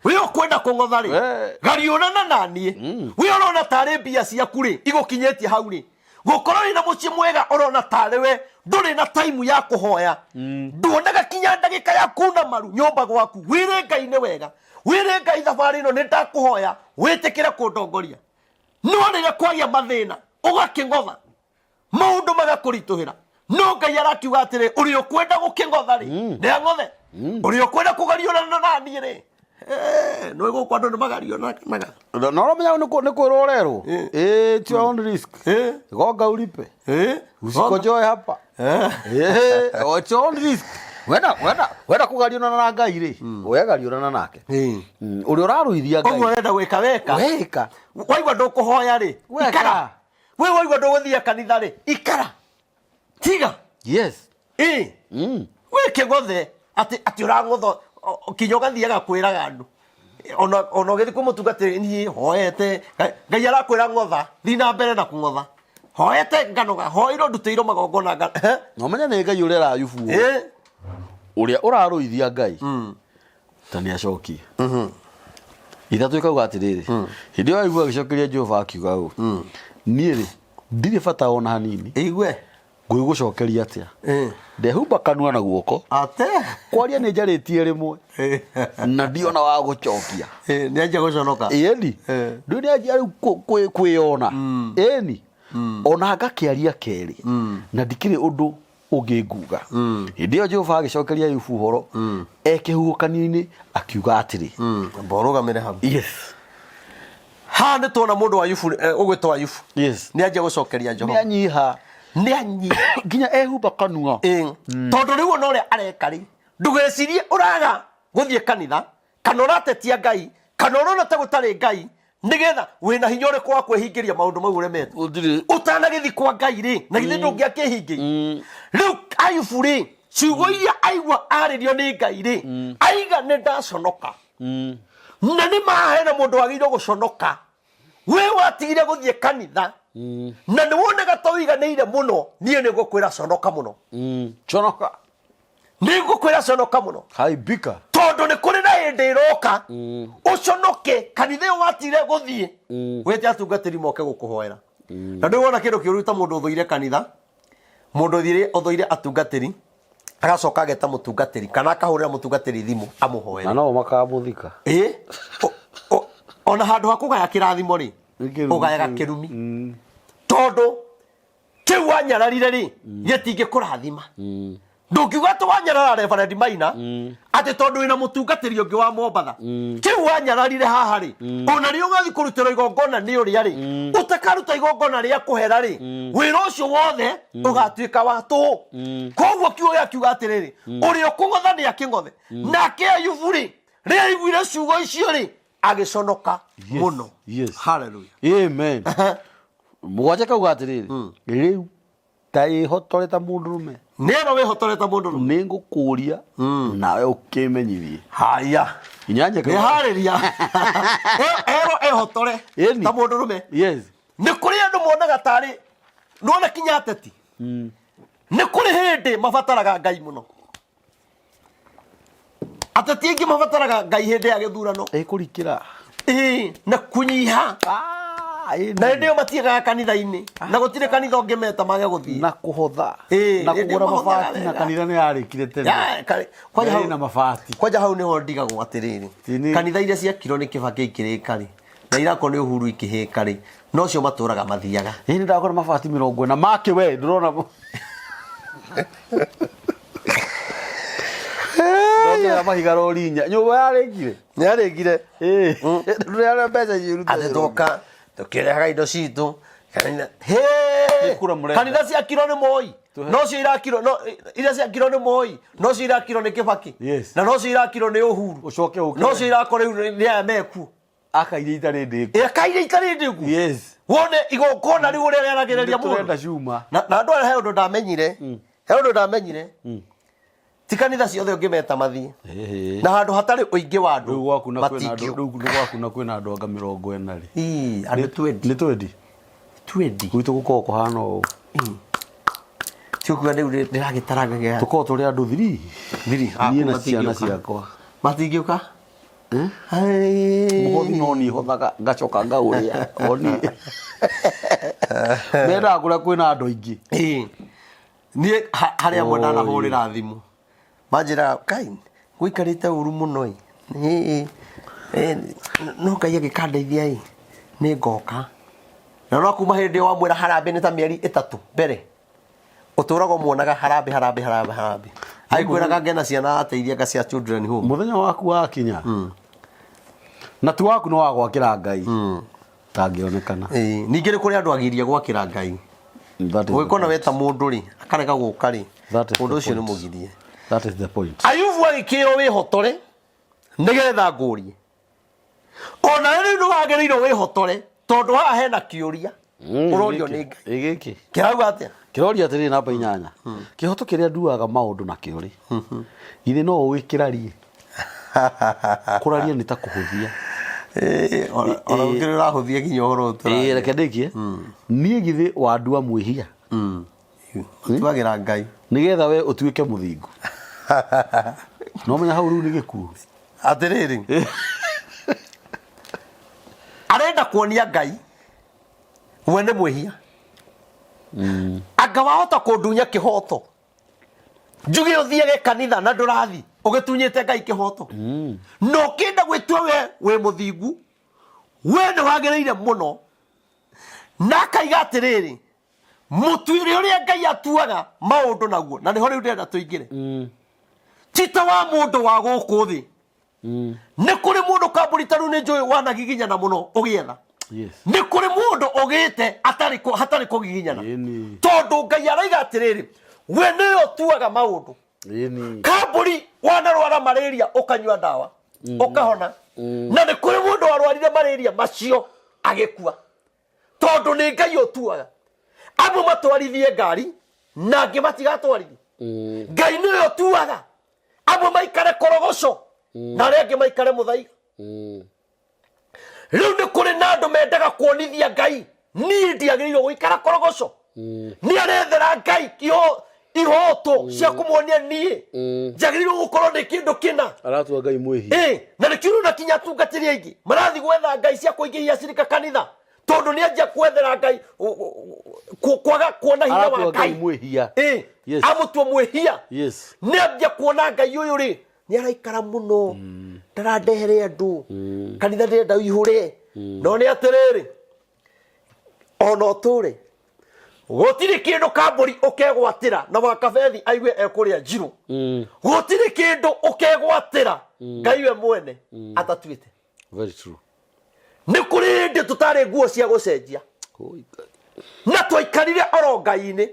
Wĩ ũkwenda kũng'otha rĩ, gariũrana na niĩ. Wĩ ũrona tarĩ mbia ciaku rĩ igũkinyĩtie hau rĩ, gũkorwo wĩna mũciĩ mwega ũrona tarĩ we ndũrĩ na taimu ya kũhoya, nduonaga kinya ndagĩka ya kuna maru nyũmba gwaku, wĩre Ngai nĩ wega, wĩre Ngai thabarĩ ĩno nĩ ndakũhoya wĩtĩkĩre kũndongoria. No rĩrĩa kwagĩa mathĩna ũgakĩng'otha, maũndũ magakũritũhĩra, no Ngai arakiuga atĩrĩ, ũrĩa ũkwenda gũkĩng'otha rĩ nĩ ang'othe, ũrĩa ũkwenda kũgariũrana na niĩ rĩ, nĩ gũkũ andũ nĩ magariũranaga. Na ũramenya nĩ kwĩrwo ũrerwo, it's your own risk. Gonga ulipe. Usikojoe hapa. It's your own risk. Wenda wenda wenda kũgariũrana na Ngai rĩ, wegariũrana nake. Ũrĩa ũrarũithia Ngai. Ũguo ũrenda gwĩka weka. Weka. Waigua ndũkũhoya rĩ, Weka. ikara. We waigua ndũgũthiĩ kanitha rĩ, ikara. Tiga. Yes. Ĩ. Wĩ kĩgothe atĩ atĩ ũrang'otho kinya ũgathiaga kwĩraga andũ. Ona ona ũgĩthiĩ kwĩ mũtungatĩri niĩ hoete Ngai arakwĩra ng'otha, thiĩ na mbere na kũng'otha. Hoete nganoga, hoeirwo ndutĩirwo magongona nga. Na ũmenye nĩ Ngai ũrera Ayubu ũũ. Ũrĩa ũrarũithia Ngai ta nĩ acokie. Ithatũ ĩkauga atĩrĩrĩ, hĩndĩ ĩyo Ayubu agĩcokeria Jehova akiuga ũũ, niĩ rĩ ndirĩ bata ona hanini. Igue. Ngũgũcokeria atĩa? Eh. Ndehumba kanua na guoko. Ate. Kwaria nĩ njarĩtie rĩmwe na ndiona wa gũcokia. Eh, nĩ anjia gũconoka. Ĩni. Eh. Ndũĩ nĩ anjia rĩu kwĩyona. Ĩni. Ona ngakĩaria kerĩ na ndikĩrĩ ũndũ ũngĩ nguga. Hĩndĩ ĩyo Jehova agĩcokeria Ayubu ũhoro e kĩhuhũkanio-inĩ akiuga atĩrĩ. Amba ũrũgamĩre hau. Yes. Haha nĩ tuona mũndũ wa Ayubu ũgwĩtwo Ayubu. Yes. Nĩ anjia gũcokeria Nĩ Jehova. anyiha Nĩ anyiha. nginya ehumba kanua. Ĩĩ. Tondũ rĩu ona ũrĩa areka rĩ, ndũgecirie ũraga gũthiĩ kanitha kana ũratetia Ngai kana ũrona ta gũtarĩ Ngai nĩgetha wĩna hinya ũrĩkũ wa kwĩhingĩria maũndũ mau ũremetwo. Gũtirĩ. Ũtanagĩthiĩ kwa Ngai rĩ, na githĩ ndũngĩakĩhingĩirie. Rĩu Ayubu rĩ, ciugo iria aigua arĩrio nĩ Ngai rĩ, aiga nĩ ndaconoka. Na nĩ ma hena mũndũ wagĩrĩirwo gũconoka. We watigire gũthiĩ kanitha na nĩ wonaga ta ũiganĩire mũno, niĩ nĩ ngũkwĩra conoka mũno. Conoka. Nĩ ngũkwĩra conoka mũno. Haibika. Tondũ nĩ kũrĩ na hĩndĩ ĩroka ũconoke kanitha ĩyo watigire gũthiĩ, wĩte atungatĩri moke gũkũhoera. Na ndũĩ wona kĩndũ kĩũru ta mũndũ ũthũire kanitha, mũndũ ũthũire atungatĩri, agacoka ageta mũtungatĩri kana akahũrĩra mũtungatĩri thimũ amũhoere. Na no makamũthika. Ĩĩ. Ona handũ ha kũgaya kĩrathimo rĩ, Nĩ kĩrumi ũgayaga kĩu. kĩrumi. Tondũ kĩu wanyararire rĩ, gĩtingĩkũrathima. Ndũngiuga atĩ wanyarara Reverend Maina, atĩ tondũ wĩna mũtungatĩri ũngĩ wa Mombatha. Kĩu wanyararire haha rĩ, ona rĩrĩa ũgathiĩ kũrutĩrwo igongona nĩ ũrĩa rĩ, ũtakaruta igongona rĩa kũhera rĩ, wĩra ũcio wothe ũgatuĩka wa tũhũ. Koguo kiugo gĩa kiuga atĩrĩrĩ, ũrĩa ũkũng'otha nĩ akĩng'othe. Nake Ayubu rĩ, rĩrĩa aiguire ciugo icio rĩ, agĩconoka mũno. Yes. Hallelujah. Amen. Mũgwanja kauga atĩrĩrĩ, rĩu ta ĩhotore ta mũndũrũme. Nĩ ĩno wĩhotore ta mũndũrũme. Nĩ ngũkũria nawe ũkĩmenyithie. Haya. Inyanya Nĩ kauga. harĩria. Ero ĩhotore Ĩni. ta mũndũrũme. Yes. Nĩ kũrĩ andũ monaga tarĩ nĩwona kinya ateti. Nĩ kũrĩ hĩndĩ mabataraga Ngai mũno. Ateti aingĩ mabataraga Ngai hĩndĩ ya gĩthurano. Ĩkũrikĩra. Ĩĩ, na kũnyiha. Ĩni. Na hĩndĩ ĩyo matiĩkaga kanitha-inĩ. Na gũtirĩ kanitha ũngĩmeta mage gũthiĩ. Na kũhotha. Ĩĩ, Na hĩndĩ ĩyo kũgũra mahothaga mabati na wega. kanitha nĩ yarĩkire tene. Ya, kwanja Yarĩ hau- na mabati. Kwanja hau nĩho ndigagwo atĩrĩrĩ. Tini- Kanitha iria ciakirwo nĩ Kĩbakĩ ikĩrĩka rĩ, na irakwo nĩ Uhuru ikĩhĩka rĩ, nocio matũraga mathiaga. Ĩĩ nĩ ndagũra mabati 40 make we ndũrona. Ndongerera mahiga rori inya. Nyũmba yarĩkire. Nĩ yarĩkire. Ĩĩ. Ndũrĩa mbeca ciĩrutĩte. Atĩ twoka tũkĩrehaga indo citũ. Kanitha Nĩ kura mũrenda. Kanitha ciakirwo nĩ Moi. Nocio irakirwo no iria ciakirwo nĩ Moi, nocio irakirwo nĩ Kĩbakĩ. Yes. Na nocio irakirwo nĩ Uhuru. Ũcoke ũke. Nocio irakwo rĩu nĩ aya mekuo. Aka iria itarĩ ndĩku. Aka iria itarĩ ndĩku. Yes. Wone igongona rĩu ũrĩa rĩaragĩrĩria mũndũ. Nĩtũrenda cuma. Na andũ aya he ũndũ ndamenyire. He ũndũ ndamenyire. Ti kanitha ciothe ũngĩmeta mathiĩ. Ĩhĩ. Na handũ hatarĩ ũingĩ wa andũ Rĩu gwaku na kwĩna andũ matingĩũka. rĩu gwaku na kwĩna andũ anga 40 rĩ. Ii, andũ twendi. Nĩ twendi. Twendi. Gwitũ gũkoragwo kũhana ũũ. Ti ũkuga rĩu ndĩragĩtaranga gĩa. Tũkoragwo tũrĩ andũ thiri. Thiri. Niĩ na ciana ciakwa. Matingĩũka. Mũhothi no niĩ hothaga ngacoka ngaũrĩa. O niĩ. Mendaga kũrĩa kwĩna andũ aingĩ. Ĩĩ. Niĩ harĩ amwe Oi. ndanahũrĩra thimũ. Manjĩraga Kai gũikarĩte ũru mũno ĩ. Ĩĩ, ĩĩ, no Ngai angĩkandeithia ĩ, nĩ ngoka. Na no kuma hĩndĩ ĩyo wamwĩra harambee nĩ ta mĩeri 3 mbere. Ũtũraga ũmuonaga harambee, harambee, harambee, harambee. Agĩkwĩraga ngena ciana ateithia nga cia children home. Mũthenya waku wakinya. Na ti waku nĩ wa gwakĩra Ngai. Ndangĩonekana. Ĩĩ, ningĩ nĩ kũrĩ andũ agiria gwakĩra Ngai. That is the Ũngĩkona point. weta mũndũ rĩ, akarega gũka rĩ, That is mũndũ the ũcio nĩ point. mũgirie. That is the point. Ayubu agĩkĩrwo wĩhotore nĩgetha ngũrie. Ona rĩu nĩ wagĩrĩirwo wĩhotore tondũ haha hena kĩũria ũrorio nĩ Ngai. Ĩ gĩkĩ. Kĩrauga atĩa? Kĩroria atĩrĩrĩ namba 8. Kĩhoto kĩrĩa nduaga maũndũ nakĩo rĩ, githĩ no ũĩ kĩrarie? Kũraria nĩ ta kũhũthia. Ĩĩ, ona gũkĩrĩ ũrahũthia nginya ũhoro ũyũ tũraria. Ĩĩ, reke ndĩkie. Niĩ githĩ wandua mwĩhia? Ũtuagĩra Ngai. Nĩgetha we ũtuĩke mũthingu. No menya hau rĩu nĩ gĩkuũ. Atĩrĩrĩ. Arenda kuonia Ngai we nĩ mwĩhia. Anga wahota kũndunya kĩhoto njuge ũthiage kanitha na ndũrathi ũgĩtunyĩte Ngai kĩhoto, na ũkĩenda gwĩtua we wĩ mũthingu, we nĩ wagĩrĩire mũno. Na akaiga atĩrĩrĩ, mũtuĩre ũrĩa Ngai atuaga maũndũ naguo, na nĩho rĩu ndĩrenda tũingĩre, ti ta wa mũndũ wa gũkũ thĩ. Nĩ kũrĩ mũndũ kambũri ta rĩu nĩ njũĩ wanagiginyana mũno ũgĩetha. Nĩ kũrĩ mũndũ ũgĩte atarĩ hatarĩ kũgiginyana. Tondũ Ngai araiga atĩrĩrĩ, we nĩwe ũtuaga maũndũ. Kambũri wanarwara malaria ũkanyua ndawa ũkahona, na nĩ kũrĩ mũndũ warwarire malaria macio agĩkua, tondũ nĩ Ngai ũtuaga. Amwe matwarithie ngari na angĩ matigatwarithie. Ngai nĩwe ũtuaga. Amwe maikare korogoco na arĩa angĩ maikare mũthaiga. Rĩu nĩ kũrĩ na andũ mendaga kuonithia Ngai, niĩ ndiagĩrĩirwo gũikara korogoco. Nĩ arethera Ngai ihoto cia kũmuonia niĩ njagĩrĩirwo gũkorwo ndĩ kĩndũ kĩna. Aratua Ngai mwĩhia. Ĩ, na nĩkĩo ũrona kinya atungatĩri aingĩ marathiĩ gwetha ngai cia kũingĩhia acirika kanitha, tondũ nĩ anjia kwethera Ngai kwaga kuona hinya wa Aratua Ngai Ngai. mwĩhia. Ĩ, amũtua mwĩhia. Nĩ anjia kuona Ngai ũyũ rĩ nĩ araikara mũno, ndarandehere andũ kanitha, ndĩrenda ũihũre. No nĩ atĩrĩrĩ, ona ũtũre gũtirĩ kĩndũ kambũri ũkegwatĩra na wakabethi aigue ekũrĩa njirũ. Gũtirĩ kĩndũ ũkegwatĩra Ngai we mwene atatuĩte. Very true. Nĩ kũrĩ hĩndĩ tũtarĩ nguo cia gũcenjia. Oi, Ngai. Na twaikarire oro Ngai-inĩ,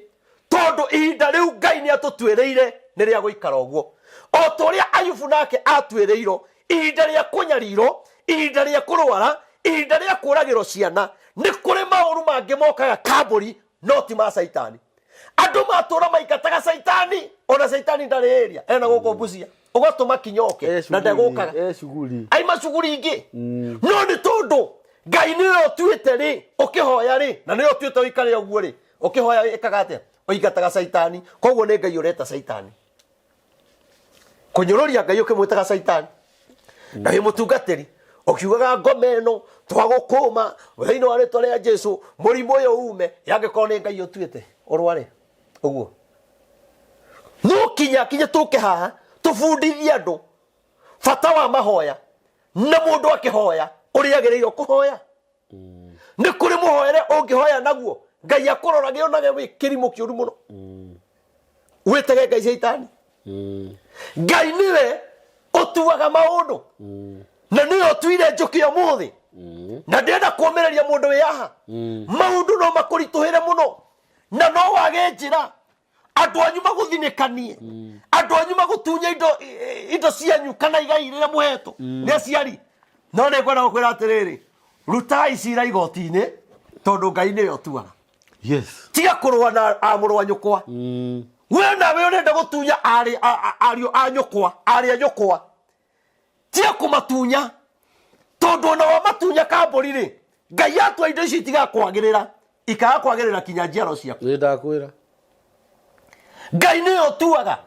tondũ ihinda rĩu Ngai nĩ atũtuĩrĩire nĩ rĩa gũikara ũguo, o ta ũrĩa Ayubu nake atuĩrĩirwo ihinda rĩa kũnyarirwo, ihinda rĩa kũrwara, ihinda rĩa kũragĩrwo ciana. Nĩ kũrĩ maũru mangĩ mokaga kambũri, no ti ma caitani. Andũ matũra maingataga caitani, ona caitani ndarĩ ĩria ena gũkũ Busia, ũgatũma kinya oke E na shughuli, ndegũkaga. e shughuli. Aima cuguri ingĩ. No nĩ tondũ Ngai nĩwe ũtuĩte rĩ, ũkĩhoya rĩ, na nĩwe ũtuĩte ũikare ũguo rĩ, ũkĩhoya ĩkaga atĩa? Ũingataga caitani. Koguo nĩ Ngai ũreta caitani kũnyũrũria Ngai ũkĩmwĩtaga caitani, na wĩ mũtungatĩri ũkiugaga ngoma ĩno twagũkũma thĩinĩ wa rĩtwa rĩa Jesu, mũrimũ ũyũ ume. Yangĩkorwo nĩ Ngai ũtuĩte ũrware ũguo, no kinya kinya tũke haha tũbundithie andũ bata wa mahoya, na mũndũ akĩhoya ũrĩa agĩrĩirwo kũhoya. Nĩ kũrĩ mũhoere ũngĩhoya naguo Ngai akũrorage onage wĩ kĩrimũ kĩũru mũno, wĩtage Ngai caitani. Ngai nĩwe ũtuaga maũndũ, na nĩwe ũtuire njũkĩ ũmũthĩ. Na ndĩrenda kũũmĩrĩria mũndũ wĩ haha, maũndũ no makũritũhĩre mũno na no wage njĩra, andũ anyu magũthinĩkanie, andũ anyu magũtunye indo cianyu kana igai rĩrĩa mũhetwo nĩ aciari. No nĩ ngwenda gũkwĩra atĩrĩrĩ, rutai cira igoti-inĩ, tondũ Ngai nĩwe ũtuaga. Tiga kũrũa na amũrũ wa nyũkwa. We nawe ũrenda gũtunya arĩ ariũ a nyũkwa, arĩ a nyũkwa, tiga kũmatunya, tondũ ona wamatunya kambũri rĩ, Ngai atua indo ici itigakwagĩrĩra, ikaga kwagĩrĩra kinya njiaro ciaku. Nĩ ndakwĩra. Ngai nĩwe ũtuaga.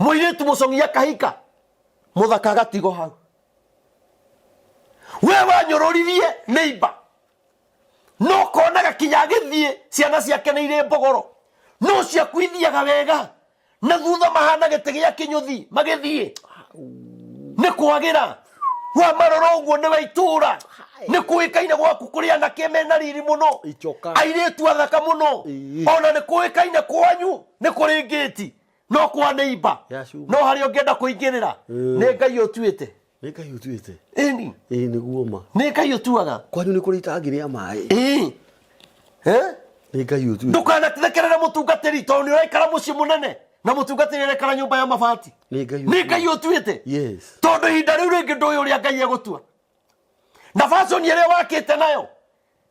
Mũirĩtu mũcong'i akahika mũthaka agatigo hau, we wanyũrũririe nĩimba, no konaga kinya agĩthiĩ ciana ciake nĩ irĩ mbogoro, no ciaku ithiaga wega na thutha mahana gĩtĩ gĩa kĩnyũthi magĩthiĩ nĩ kwagĩra. Wamarora ũguo nĩ wa itũũra, nĩ kũĩkaine gwaku kũrĩ anake mena riri mũno. Icoka. Airĩtu athaka mũno. Ona nĩ kũĩkaine kwanyu nĩ kũrĩ ngĩti no kwa nĩimba. Ya cuma. No harĩa ũngĩenda kũingĩrĩra nĩ Ngai ũtuĩte. Nĩ Ngai ũtuĩte. Ĩni. Ĩĩ, nĩguo ma. Nĩ Ngai ũtuaga. Kwanyu nĩ kũrĩ itangi rĩa maĩ. Ĩĩ. Eh? Nĩ Ngai ũtuĩte. Ndũkanathekerere mũtungatĩri tondũ nĩ ũraikara mũciĩ mũnene na mũtungatĩri araikara nyũmba ya mabati. Nĩ Ngai. Nĩ Ngai ũtuĩte. Tondũ ihinda rĩu rĩngĩ ndũĩ ũrĩa Ngai egũtua na fashion ĩrĩa wakĩte nayo.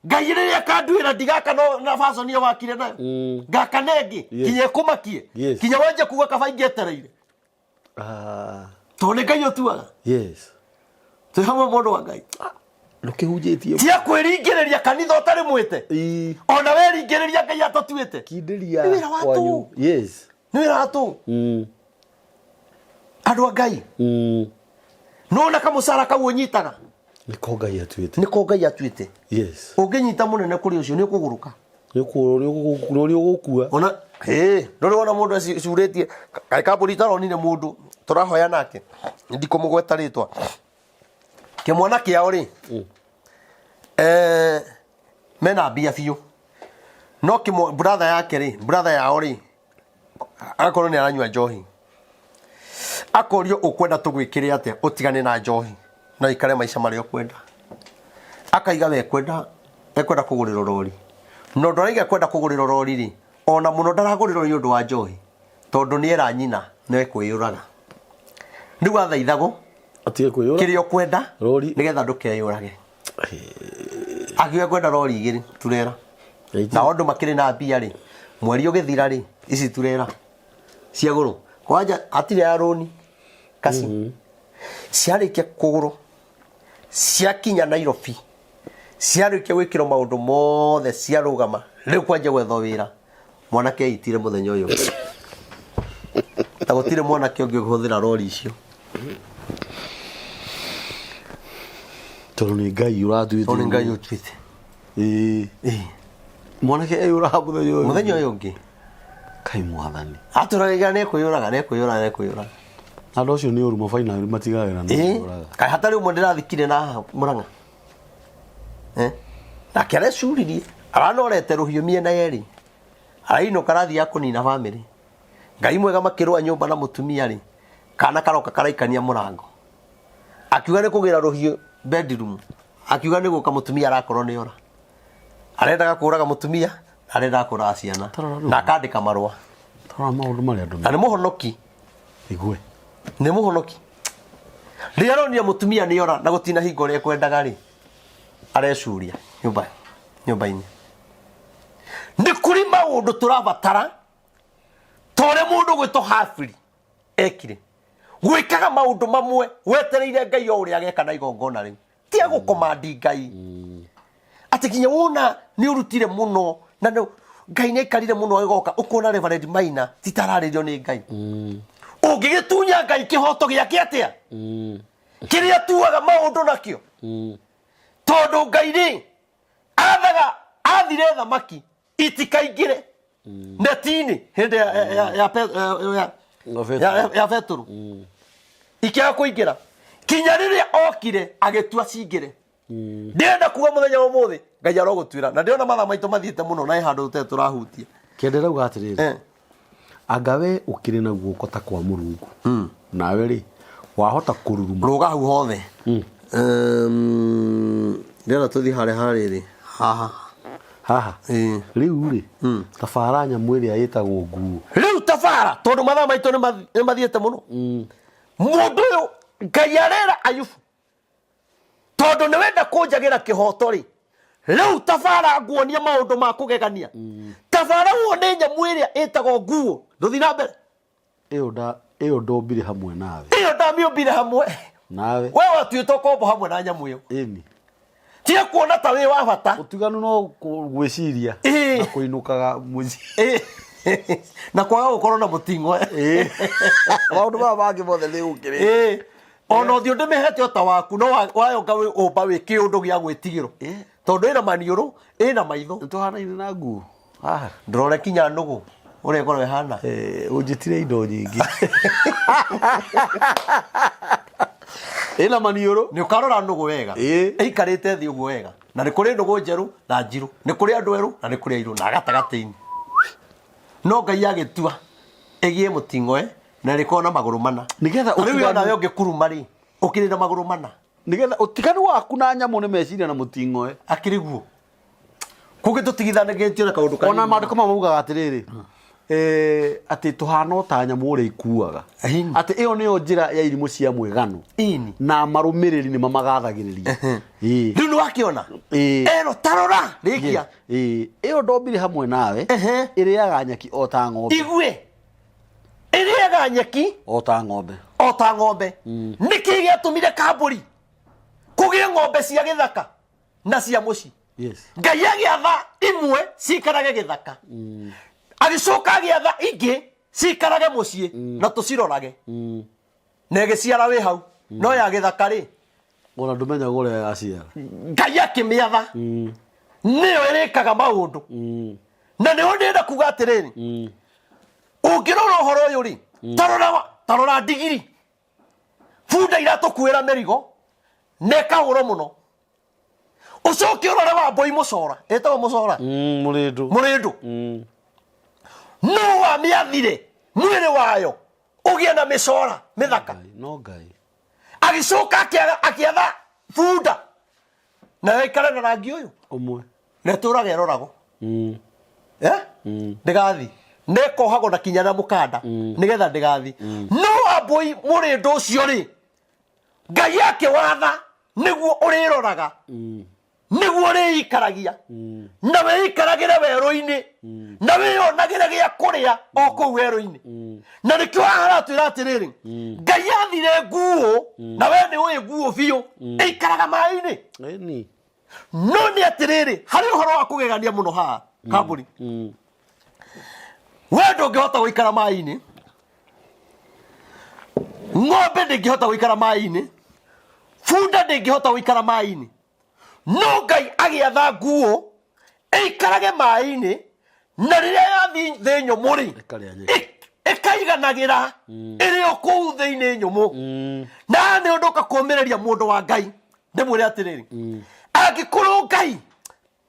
Ngai rĩrĩa akanduĩra ndigaka no na fashion ĩyo wakire nayo, ngaka na ĩngĩ kinya ĩkũmakie, kinya wanjie kuga kaba ingĩetereire. Tondũ nĩ Ngai ũtuaga. Twĩ hamwe, mũndũ wa Ngai? Ndũkĩhunjĩtie. Tia kwĩringĩrĩria kanitha ũtarĩ mwĩte. Ona weringĩrĩria Ngai atatuĩte. Kindĩria Nĩ wĩra wa kwanyu. tũhũ. Nĩ wĩra wa tũhũ. Andũ a Ngai, nona kamũcara kau ũnyitaga, Nĩko Ngai atuĩte. Nĩko Ngai atuĩte. Ũngĩnyita mũnene kũrĩ ũcio nĩ ũkũgũrũka. Nĩ ũgũkua. Ona Ĩĩ, ndũrĩ wona mũndũ ecurĩtie kaĩ kambũri itaronire mũndũ tũrahoya nake ndikũmũgweta rĩtwa kĩmwana kĩao rĩ eh, mena mbia biũ no kĩmwa brother yake rĩ brother yao rĩ agakorwo nĩ aranyua njohi akorio ũkwenda tũgwĩkĩre atĩa ũtigane na njohi no ikare maica marĩa ũkwenda akaiga we kwenda ekwenda kũgũrĩrwo rori na ũndũ araiga kwenda kũgũrĩrwo rori rĩ ona mũno ndaragũrĩrwo nĩ ũndũ wa njohi tondũ nĩ era nyina no ekwĩyũraga rĩu athaithagwo Atige kwĩyũra. kĩrĩa ũkwenda Rori. nĩgetha ndũkeyũrage akiuga kwenda rori igĩrĩ turera na andũ makĩrĩ na mbia rĩ mweri ũgĩthira rĩ ici turera ciagũrwo kwanja hatirĩ ya rũni kaci ciarĩkia kũgũrwo ciakinya Nairobi ciarĩkia gwĩkĩrwo maũndũ mothe ciarũgama rĩu kwanja gwethwo wĩra mwanake eitire mũthenya ũyũ ũngĩ. Na gũtirĩ mwanake ũngĩ ũhũthĩra rori icio Tondũ nĩ Ngai ũratuĩte. Tondũ nĩ Ngai ũtuĩte. Ĩĩ. Ĩĩ. Mwanake eyũraga mũthenya ũyũ. Mũthenya ũyũ ũngĩ. Kai mwathani. Atũraga nĩ kwĩyũraga nĩ kwĩyũraga nĩ kwĩyũraga. Andũ acio nĩ ũru mabaina matigagĩra nĩ Ĩĩ. kwĩyũraga. Kaĩ hatarĩ ũmwe ndĩrathikire na haha Mũrang'a. Eh? Nake arecuririe aranorete rũhiũ mĩena yerĩ. Arainũka arathiĩ kũnina bamĩrĩ. Ngai mwega makĩrũa nyũmba na mũtumia rĩ, kana karoka karaikania mũrango. Akiuga nĩ kũgĩra rũhiũ bedroom. Akiuga nĩ gũka mũtumia arakorwo nĩ ora. Arendaga kũraga mũtumia, arendaga kũraga ciana. Tarora rĩu. Na akandĩka marũa. Tarora maũndũ marĩa andũ Na nĩ mũhonoki. Igue. Nĩ mũhonoki. Rĩrĩa aronire mũtumia nĩ ora na gũtina hingo ũrĩa ekwendaga rĩ, arecuria nyũmba nyũmba-inĩ. Nĩ kũrĩ maũndũ tũrabatara ta ũrĩa mũndũ gwĩtwo Habili ekire. Gwĩkaga maũndũ mamwe wetereire Ngai o ũrĩa ageka na igongona rĩu. Ti agũkomandi Ngai. Atĩ nginya wona nĩ ũrutire mũno na nĩ Ngai nĩ aikarire mũno agĩgoka ũkona Reverend Maina ti tararĩrio nĩ Ngai. Ũngĩgĩtunya Ngai kĩhoto gĩake atĩa? Kĩrĩa atuaga maũndũ nakĩo. Tondũ Ngai rĩ athaga athire thamaki itikaingĩre neti-inĩ hĩndĩ ya, ya, ya, ya, Pe- ya, ya, Ya ya, ya Petero ikĩaga kũingĩra kinya rĩrĩa okire agĩtua cingĩre ndĩrenda kuga mũthenya wa ũmũthĩ ngai arogũtuĩra na ndĩrona mathaa maitũ mathiĩte mũno na he handũ tũtarĩ tũrahutia Kĩende rauga atĩrĩrĩ. Eh. Anga we ũkĩrĩ na guoko ta kwa Mũrungu. Nawe rĩ, wahota kũruruma. Rũga hau hothe. Ndĩrenda tũthiĩ harĩa harĩrĩ haha. Haha. Ĩĩ. Rĩu rĩ, tabara nyamũ ĩrĩa ĩtagwo nguo. Rĩu tabara tondũ mathaa maitũ nĩ mathiĩte mũno. Mũndũ ũyũ Ngai arera Ayubu tondũ nĩ wenda kũnjagĩra kĩhoto rĩ rĩu tabara nguonia maũndũ ma kũgegania tabara wone nyamũ ĩrĩa ĩtagwo nguo ndũthi na mbere Ĩyo nda ĩyo ndombire hamwe nawe. Ĩyo ndamĩũmbire hamwe. Nawe. We watuĩte ũkombo hamwe na nyamũ ĩyo. Ĩni. Tiga kuona ta wĩ wa bata. Ũtiganu no gwĩciria na kũinũkaga mũciĩ. Na kwaga gũkorwo na mũting'oe. Maũndũ maya mangĩ mothe nĩ gũkĩrĩte. Ona ũthiũ ndĩmĩhete o ta waku no wayonga ũmba wĩ kĩũndũ gĩa gwĩtigĩrwo. Tondũ ĩna maniũrũ, ĩna maitho. Nĩtũhanaine na nguo. Haha. Ndũrore kinya nũgũ ũrĩa ĩkorwo ĩhana. Eh, ũnjĩtire indo nyingĩ. Ĩna maniũrũ. Nĩ ũkarora nũgũ wega. Ĩĩ. Ĩikarĩte thĩ ũguo wega. Na nĩ kũrĩ nũgũ njerũ na njirũ. Nĩ kũrĩ andũ erũ na nĩ kũrĩ airũ na gatagatĩ-inĩ. No Ngai agĩtua ĩgĩe mũting'oe na ĩrĩkorwo na magũrũ mana. Nĩgetha Rĩu ũtiganu- onawe ũngĩkuruma rĩ, ũkĩrĩ na magũrũ mana. Nĩgetha ũtiganu waku na nyamũ nĩ meciria na mũting'oe. Akĩrĩ guo. Kũngĩ tũtigithanĩtio na kaũndũ kanini. Ona maandĩko mamwe maugaga atĩrĩrĩ, eh, atĩ tũhana o ta nyamũ ũrĩa ikuaga. Ĩni. Atĩ ĩyo nĩyo njĩra ya irimũ cia mwĩgano. Ĩni. Na marũmĩrĩri nĩ mamagathagĩrĩria. Ĩĩ. Rĩu nĩ wakĩona? Ĩĩ. Ero tarora rĩkia. Ĩĩ. Ĩyo ndombire hamwe nawe ĩrĩaga nyeki o ta ng'ombe. Igue. Ĩrĩaga nyeki o ta ng'ombe. O ta ng'ombe. Nĩkĩ gĩatũmire kambũri kũgĩe ng'ombe cia gĩthaka na cia mũciĩ? Yes. Ngai agĩatha imwe ciikarage gĩthaka. Agĩcoka agĩatha ingĩ ciikarage mũciĩ na tũcirorage. Na ĩgĩciara wĩ hau. No ya gĩthaka rĩ, Ona ndũmenyaga ũrĩa yaciara. Ngai akĩmĩatha nĩyo ĩrĩkaga maũndũ. Na nĩho ndĩrenda kuga atĩrĩrĩ, Ũngĩrora ũhoro ũyũ rĩ, tarora tarora ndigiri, bunda iratũkuĩra mĩrigo na ĩkahũrwo mũno. Ũcoke ũrore wambũi mũcora, ĩtagwo mũcora. Mũrĩndũ. Mũrĩndũ. Nũ wamĩathire mwĩrĩ wayo ũgĩe na mĩcora mĩthaka? Ngai, no Ngai. Agĩcoka akĩatha bunda nayo ĩikare na rangi ũyũ Ũmwe. Na ĩtũraga ĩroragwo. Eh? Ndĩgathi na ĩkohagwo na kinya na mũkanda nĩgetha ndĩgathi. No wambũi mũrĩndũ ũcio rĩ, Ngai akĩwatha nĩguo ũrĩroraga, nĩguo ũrĩikaragia na wĩikaragĩre werũ-inĩ na wĩyonagĩre gĩa kũrĩa o kũu werũ-inĩ. Na nĩkĩo haha aratwĩra atĩrĩrĩ, Ngai athire nguũ, na we nĩ ũĩ nguũ biũ ĩikaraga maĩ-inĩ. Ĩni. No nĩ atĩrĩrĩ, harĩ ũhoro wa kũgegania mũno haha kambũri. We ndũngĩhota gũikara maĩ-inĩ, ng'ombe ndĩngĩhota gũikara maĩ-inĩ, bunda ndĩngĩhota gũikara maĩ-inĩ, no Ngai agĩatha nguo ĩikarage maĩ-inĩ, na rĩrĩa yathi thĩ nyũmũ rĩ, Ĩkarĩa nyeki. Ĩkaiganagĩra ĩrĩ o kũu thĩinĩ nyũmũ. Na nĩ ũndũ ũkakũmĩrĩria mũndũ wa Ngai, ndĩmwĩre atĩrĩrĩ, angĩkorwo Ngai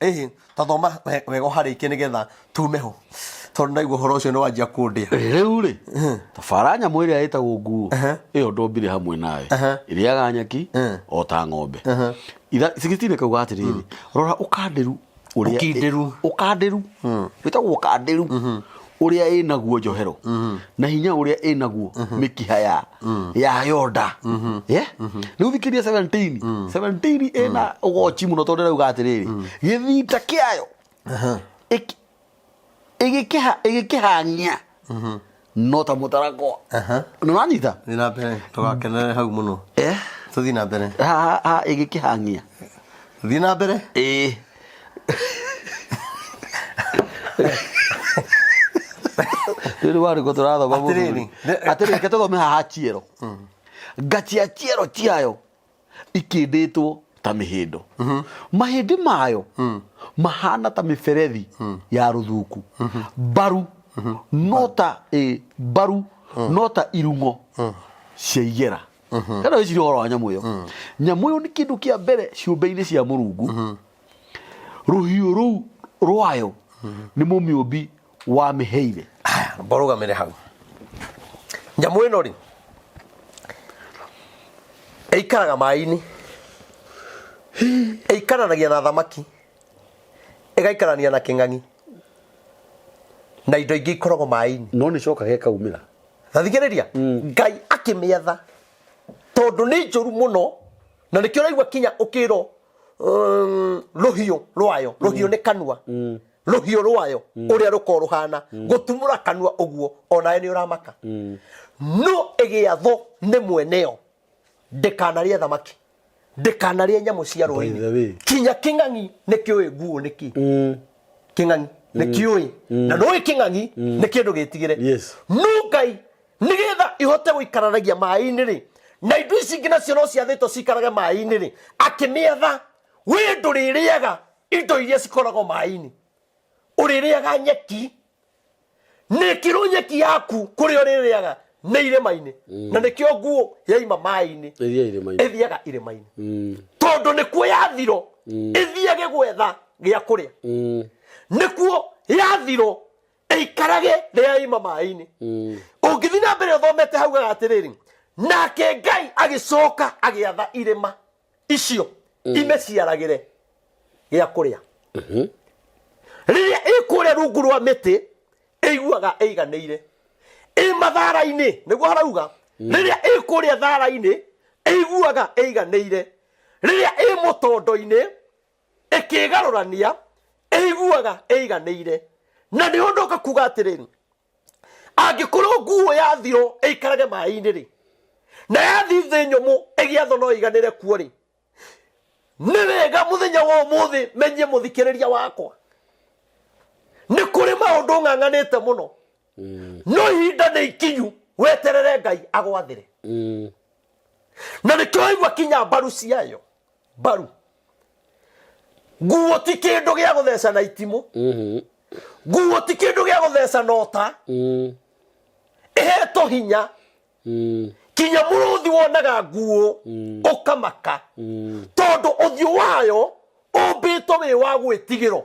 ĩhĩ, tathoma wega ũharĩkie nĩgetha tume ho, tondũ ndaigua ũhoro ũcio nĩ wanjia kũndĩa. Rĩu rĩ, tabara nyamũ ĩrĩa ĩtagwo nguo ĩyo ndombire hamwe nawe, ĩrĩaga nyeki o ta ng'ombe. 16 kauga atĩrĩrĩ, rora ũkandĩru ũrĩa Ũkindĩru. Ũkandĩru wĩtagwo ũkandĩru ũrĩa ĩnaguo njohero na hinya ũrĩa ĩnaguo mĩkiha ya yayo nda. Yeah? Rĩu thikĩria 17 17 ĩna ũgoci mũno, tondũ ĩrauga atĩrĩrĩ, gĩthita kĩayo ĩgĩkĩhang'ia no ta mũtarakwa. Nĩ ũranyita? Thiĩ na mbere, ndũgakenere hau mũno. Eh? Tũthiĩ na mbere. Ha ha ĩgĩkĩhang'ia. Thiĩ na mbere. Ĩĩ. Rĩrĩ warĩko tũrathoma. Atĩrĩrĩ, Mũthuri. Atĩrĩrĩ, reke tũthome haha chiero. Ngacia chiero ciayo ikĩndĩtwo ta mĩhĩndo, mahĩndĩ mayo mahana ta mĩberethi ya rũthuku, mbaru no ta ĩ, mbaru no ta irung'o cia igera. Kana wĩcirie ũhoro wa nyamũ ĩyo. Nyamũ ĩyo nĩ kĩndũ kĩa mbere ciũmbe-inĩ cia Mũrungu. Rũhiũ rũu rwayo nĩ mũmĩũmbi wamĩheire. Aya, mborũgamĩre hau. Nyamũ ĩno rĩ, ĩikaraga maĩ-inĩ, ĩikaranagia na thamaki, ĩgaikarania na kĩng'ang'i na indo ingĩ ikoragwo maĩ-inĩ. No nĩ cokaga ĩkaumĩra. Tathikĩrĩria, Ngai akĩmĩatha tondũ nĩ njũru mũno, na nĩkĩo ũraigua kinya ũkĩrwo rũhiũ rwayo, rũhiũ nĩ kanua, rũhiũ rwayo ũrĩa rũkorwo rũhana gũtumũra kanua ũguo, onawe nĩ ũramaka. No ĩgĩathwo nĩ mweneo ndĩkanarĩe thamaki, ndĩkanarĩe nyamũ cia By the way. rũĩ-inĩ. Kinya kĩng'ang'i nĩ kĩũĩ nguũ nĩkĩ. Kĩng'ang'i nĩ kĩũĩ, na nũĩ kĩng'ang'i nĩ kĩndũ gĩtigĩre. No Ngai nĩgetha ihote gũikaranagia maĩ-inĩ rĩ, na indo ici ingĩ nacio no ciathĩtwo ciikarage maĩ-inĩ rĩ, akĩmĩatha, we ndũrĩrĩaga indo iria cikoragwo maĩ-inĩ, ũrĩrĩaga nyeki. Nĩkĩrwo nyeki yaku kũrĩa ũrĩrĩaga nĩ irĩma-inĩ, na nĩkĩo nguo yaima maĩ-inĩ Ĩthiaga irĩma-inĩ. Ĩthiaga irĩma-inĩ, tondũ nĩkuo yathiro ĩthiage gwetha gĩa kũrĩa, nĩkuo yathiro ĩikarage rĩrĩa yaima maĩ-inĩ. Ũngĩthiĩ na mbere ũthomete haugaga atĩrĩrĩ, nake Ngai agĩcoka agĩatha irĩma icio imeciaragĩre gĩa kũrĩa. Rĩrĩa ĩkũrĩa rungu rwa mĩtĩ ĩiguaga ĩiganĩire, ĩ mathara-inĩ nĩguo harauga, rĩrĩa ĩkũrĩa thara-inĩ ĩiguaga ĩiganĩire, rĩrĩa ĩ mũtondo-inĩ ĩkĩgarũrania ĩiguaga ĩiganĩire. Na nĩ ũndũ ũka kuga atĩrĩrĩ, angĩkorwo nguo yathirwo ĩikarage maĩ-inĩ rĩ, na yathi thĩ nyũmũ ĩgĩathwo no ĩiganĩre kuo rĩ, nĩ wega mũthenya wa ũmũthĩ menye mũthikĩrĩria wakwa, nĩ kũrĩ maũndũ ng'ang'anĩte mũno, no ihinda nĩ ikinyu weterere Ngai agwathĩre. Na nĩkĩo waigua kinya mbaru ciayo, mbaru nguo ti kĩndũ gĩa gũtheca na itimũ, nguo ti kĩndũ gĩa gũtheca na ũta. Ĩkĩrĩtwo hinya kinya mũrũthi wonaga nguo ũkamaka, tondũ ũthiũ wayo ũmbĩtwo wĩ wa gwĩtigĩrwo.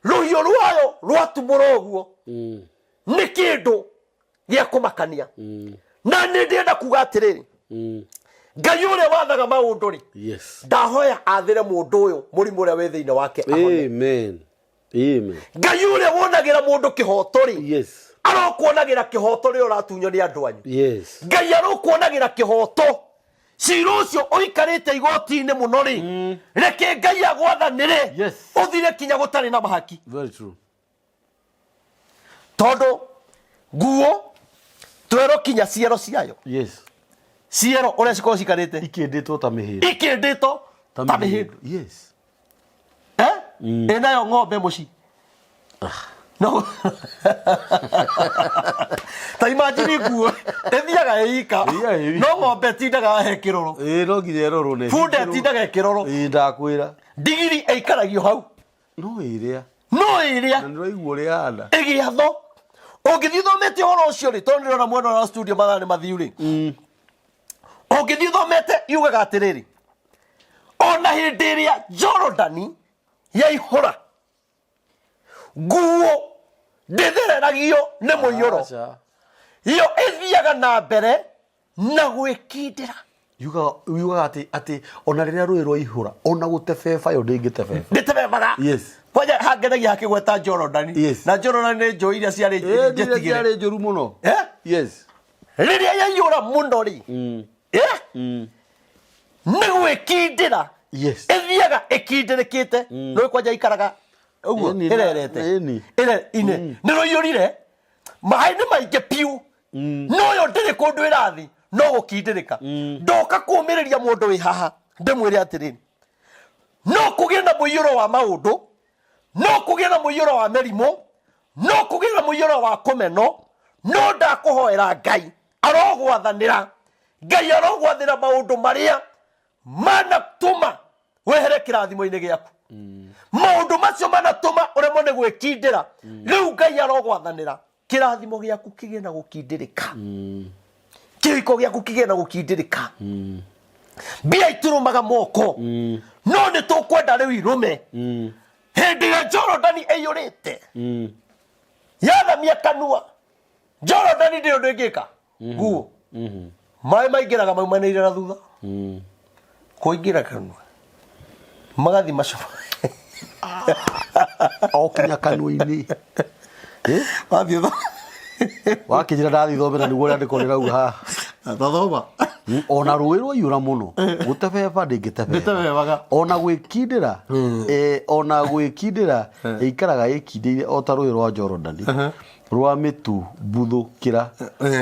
Rũhiũ rwayo rwatumũra ũguo nĩ kĩndũ gĩa kũmakania. Na nĩ ndĩrenda kuga atĩrĩrĩ, Ngai ũrĩa wathaga maũndũ rĩ, ndahoya athĩre mũndũ ũyũ mũrimũ ũrĩa wĩ thĩinĩ wake ahone. Amen. Amen. Ngai ũrĩa wonagĩra mũndũ kĩhoto rĩ, arokuonagĩra kĩhoto rĩrĩa ũratunywo nĩ andũ anyu. Ngai arokuonagĩra kĩhoto cira ũcio ũikarĩte igoti-inĩ mũno rĩ, reke Ngai agwathanĩre ũthire kinya gũtarĩ na mahaki. Very true. Tondũ nguo twero kinya ciero ciayo, ciero ũrĩa cikoragwo cikarĩte ikĩndĩtwo ta mĩhĩndo, ikĩndĩtwo ta mĩhĩndo. Eh? Ĩ nayo ng'ombe mũci no ta imagine nguo ĩthiaga ĩika, Ĩthiaga ĩ no ng'ombe ĩtindaga he kĩroro. Ĩĩ, no nginya ĩrorwo nĩ Bunda ĩtindaga ĩkĩrorwo. Ĩĩ, ndakwĩra. Ndigiri ĩikaragio hau. No ĩrĩa no ĩrĩa na nĩũraigua ũrĩa anda ĩgĩatho. Ũngĩthiĩ ũthomete ũhoro ũcio rĩ, tondũ ndĩrona mwena ũrĩa wa studio mathaa nĩ mathiu rĩ, ũngĩthiĩ ũthomete yugaga atĩrĩrĩ, ona hĩndĩ ĩrĩa Jorodani yaihũra, nguo ndĩthereragio nĩ mũiyũro. Aca. Yo ĩthiaga na mbere na gwĩkindĩra. Yugaga atĩ ona rĩrĩa rũĩ rwaihũra, ona gũtebeba yo ndĩngĩtebeba. Ndĩtebebaga. Kwanja hangenagia hakĩgweta Jorodani. Na Jorodani nĩ njũĩ iria ciarĩ Ĩĩ, iria njetigĩre. ciarĩ njũru mũno. Eh? Rĩrĩa yaiyũra mũno rĩ, eh? Nĩ gwĩkindĩra. Ĩthiaga ĩkindĩrĩkĩte. Nĩ kwanja ikaraga ũguo Ĩni, ĩrerete. Ĩni. Ĩre ine nĩ rũiyũrire maĩ nĩ maingĩ piũ, no yo ndĩrĩ kũndũ ĩrathi no gũkindĩrĩka. Ndoka kũũmĩrĩria mũndũ wĩ haha ndĩmwĩre atĩrĩrĩ, no kũgĩe na mũiyũro wa maũndũ, no kũgĩe na mũiyũro wa mĩrimũ, no kũgĩe na mũiyũro wa kũmeno, no ndakũhoera Ngai arogwathanĩra, Ngai arogwathĩra maũndũ marĩa manatũma wehere kĩrathimo-inĩ gĩaku, maũndũ macio manatũma ũremwo nĩ gwĩkindĩra. Rĩu Ngai arogwathanĩra kĩrathimo gĩaku kĩgĩe na gũkindĩrĩka, kĩhiko gĩaku kĩgĩe na gũkindĩrĩka. Mbia itirũmaga moko, no nĩ tũkwenda rĩu irũme. Hĩndĩ ĩrĩa Jorodani ĩiyũrĩte yathamia kanua, Jorodani ndĩrĩ ũndũ ĩngĩka, nguo maĩ maingĩraga maumanĩire na thutha kũingĩra kanua magathi maco. O kinya kanua-inĩ. Wathiĩ Wakĩnjĩra ndathiĩ thomera nĩguo rĩandĩko rĩrauga haha. Tathoma. Ona rũĩ rwaiyũra mũno, gũtebeba ndĩngĩtebeba. Ndĩtebebaga. Ona gwĩkindĩra, ona gwĩkindĩra ĩikaraga ĩkindĩire o ta rũĩ rwa Jorodani rwa mĩtumbuthũkĩra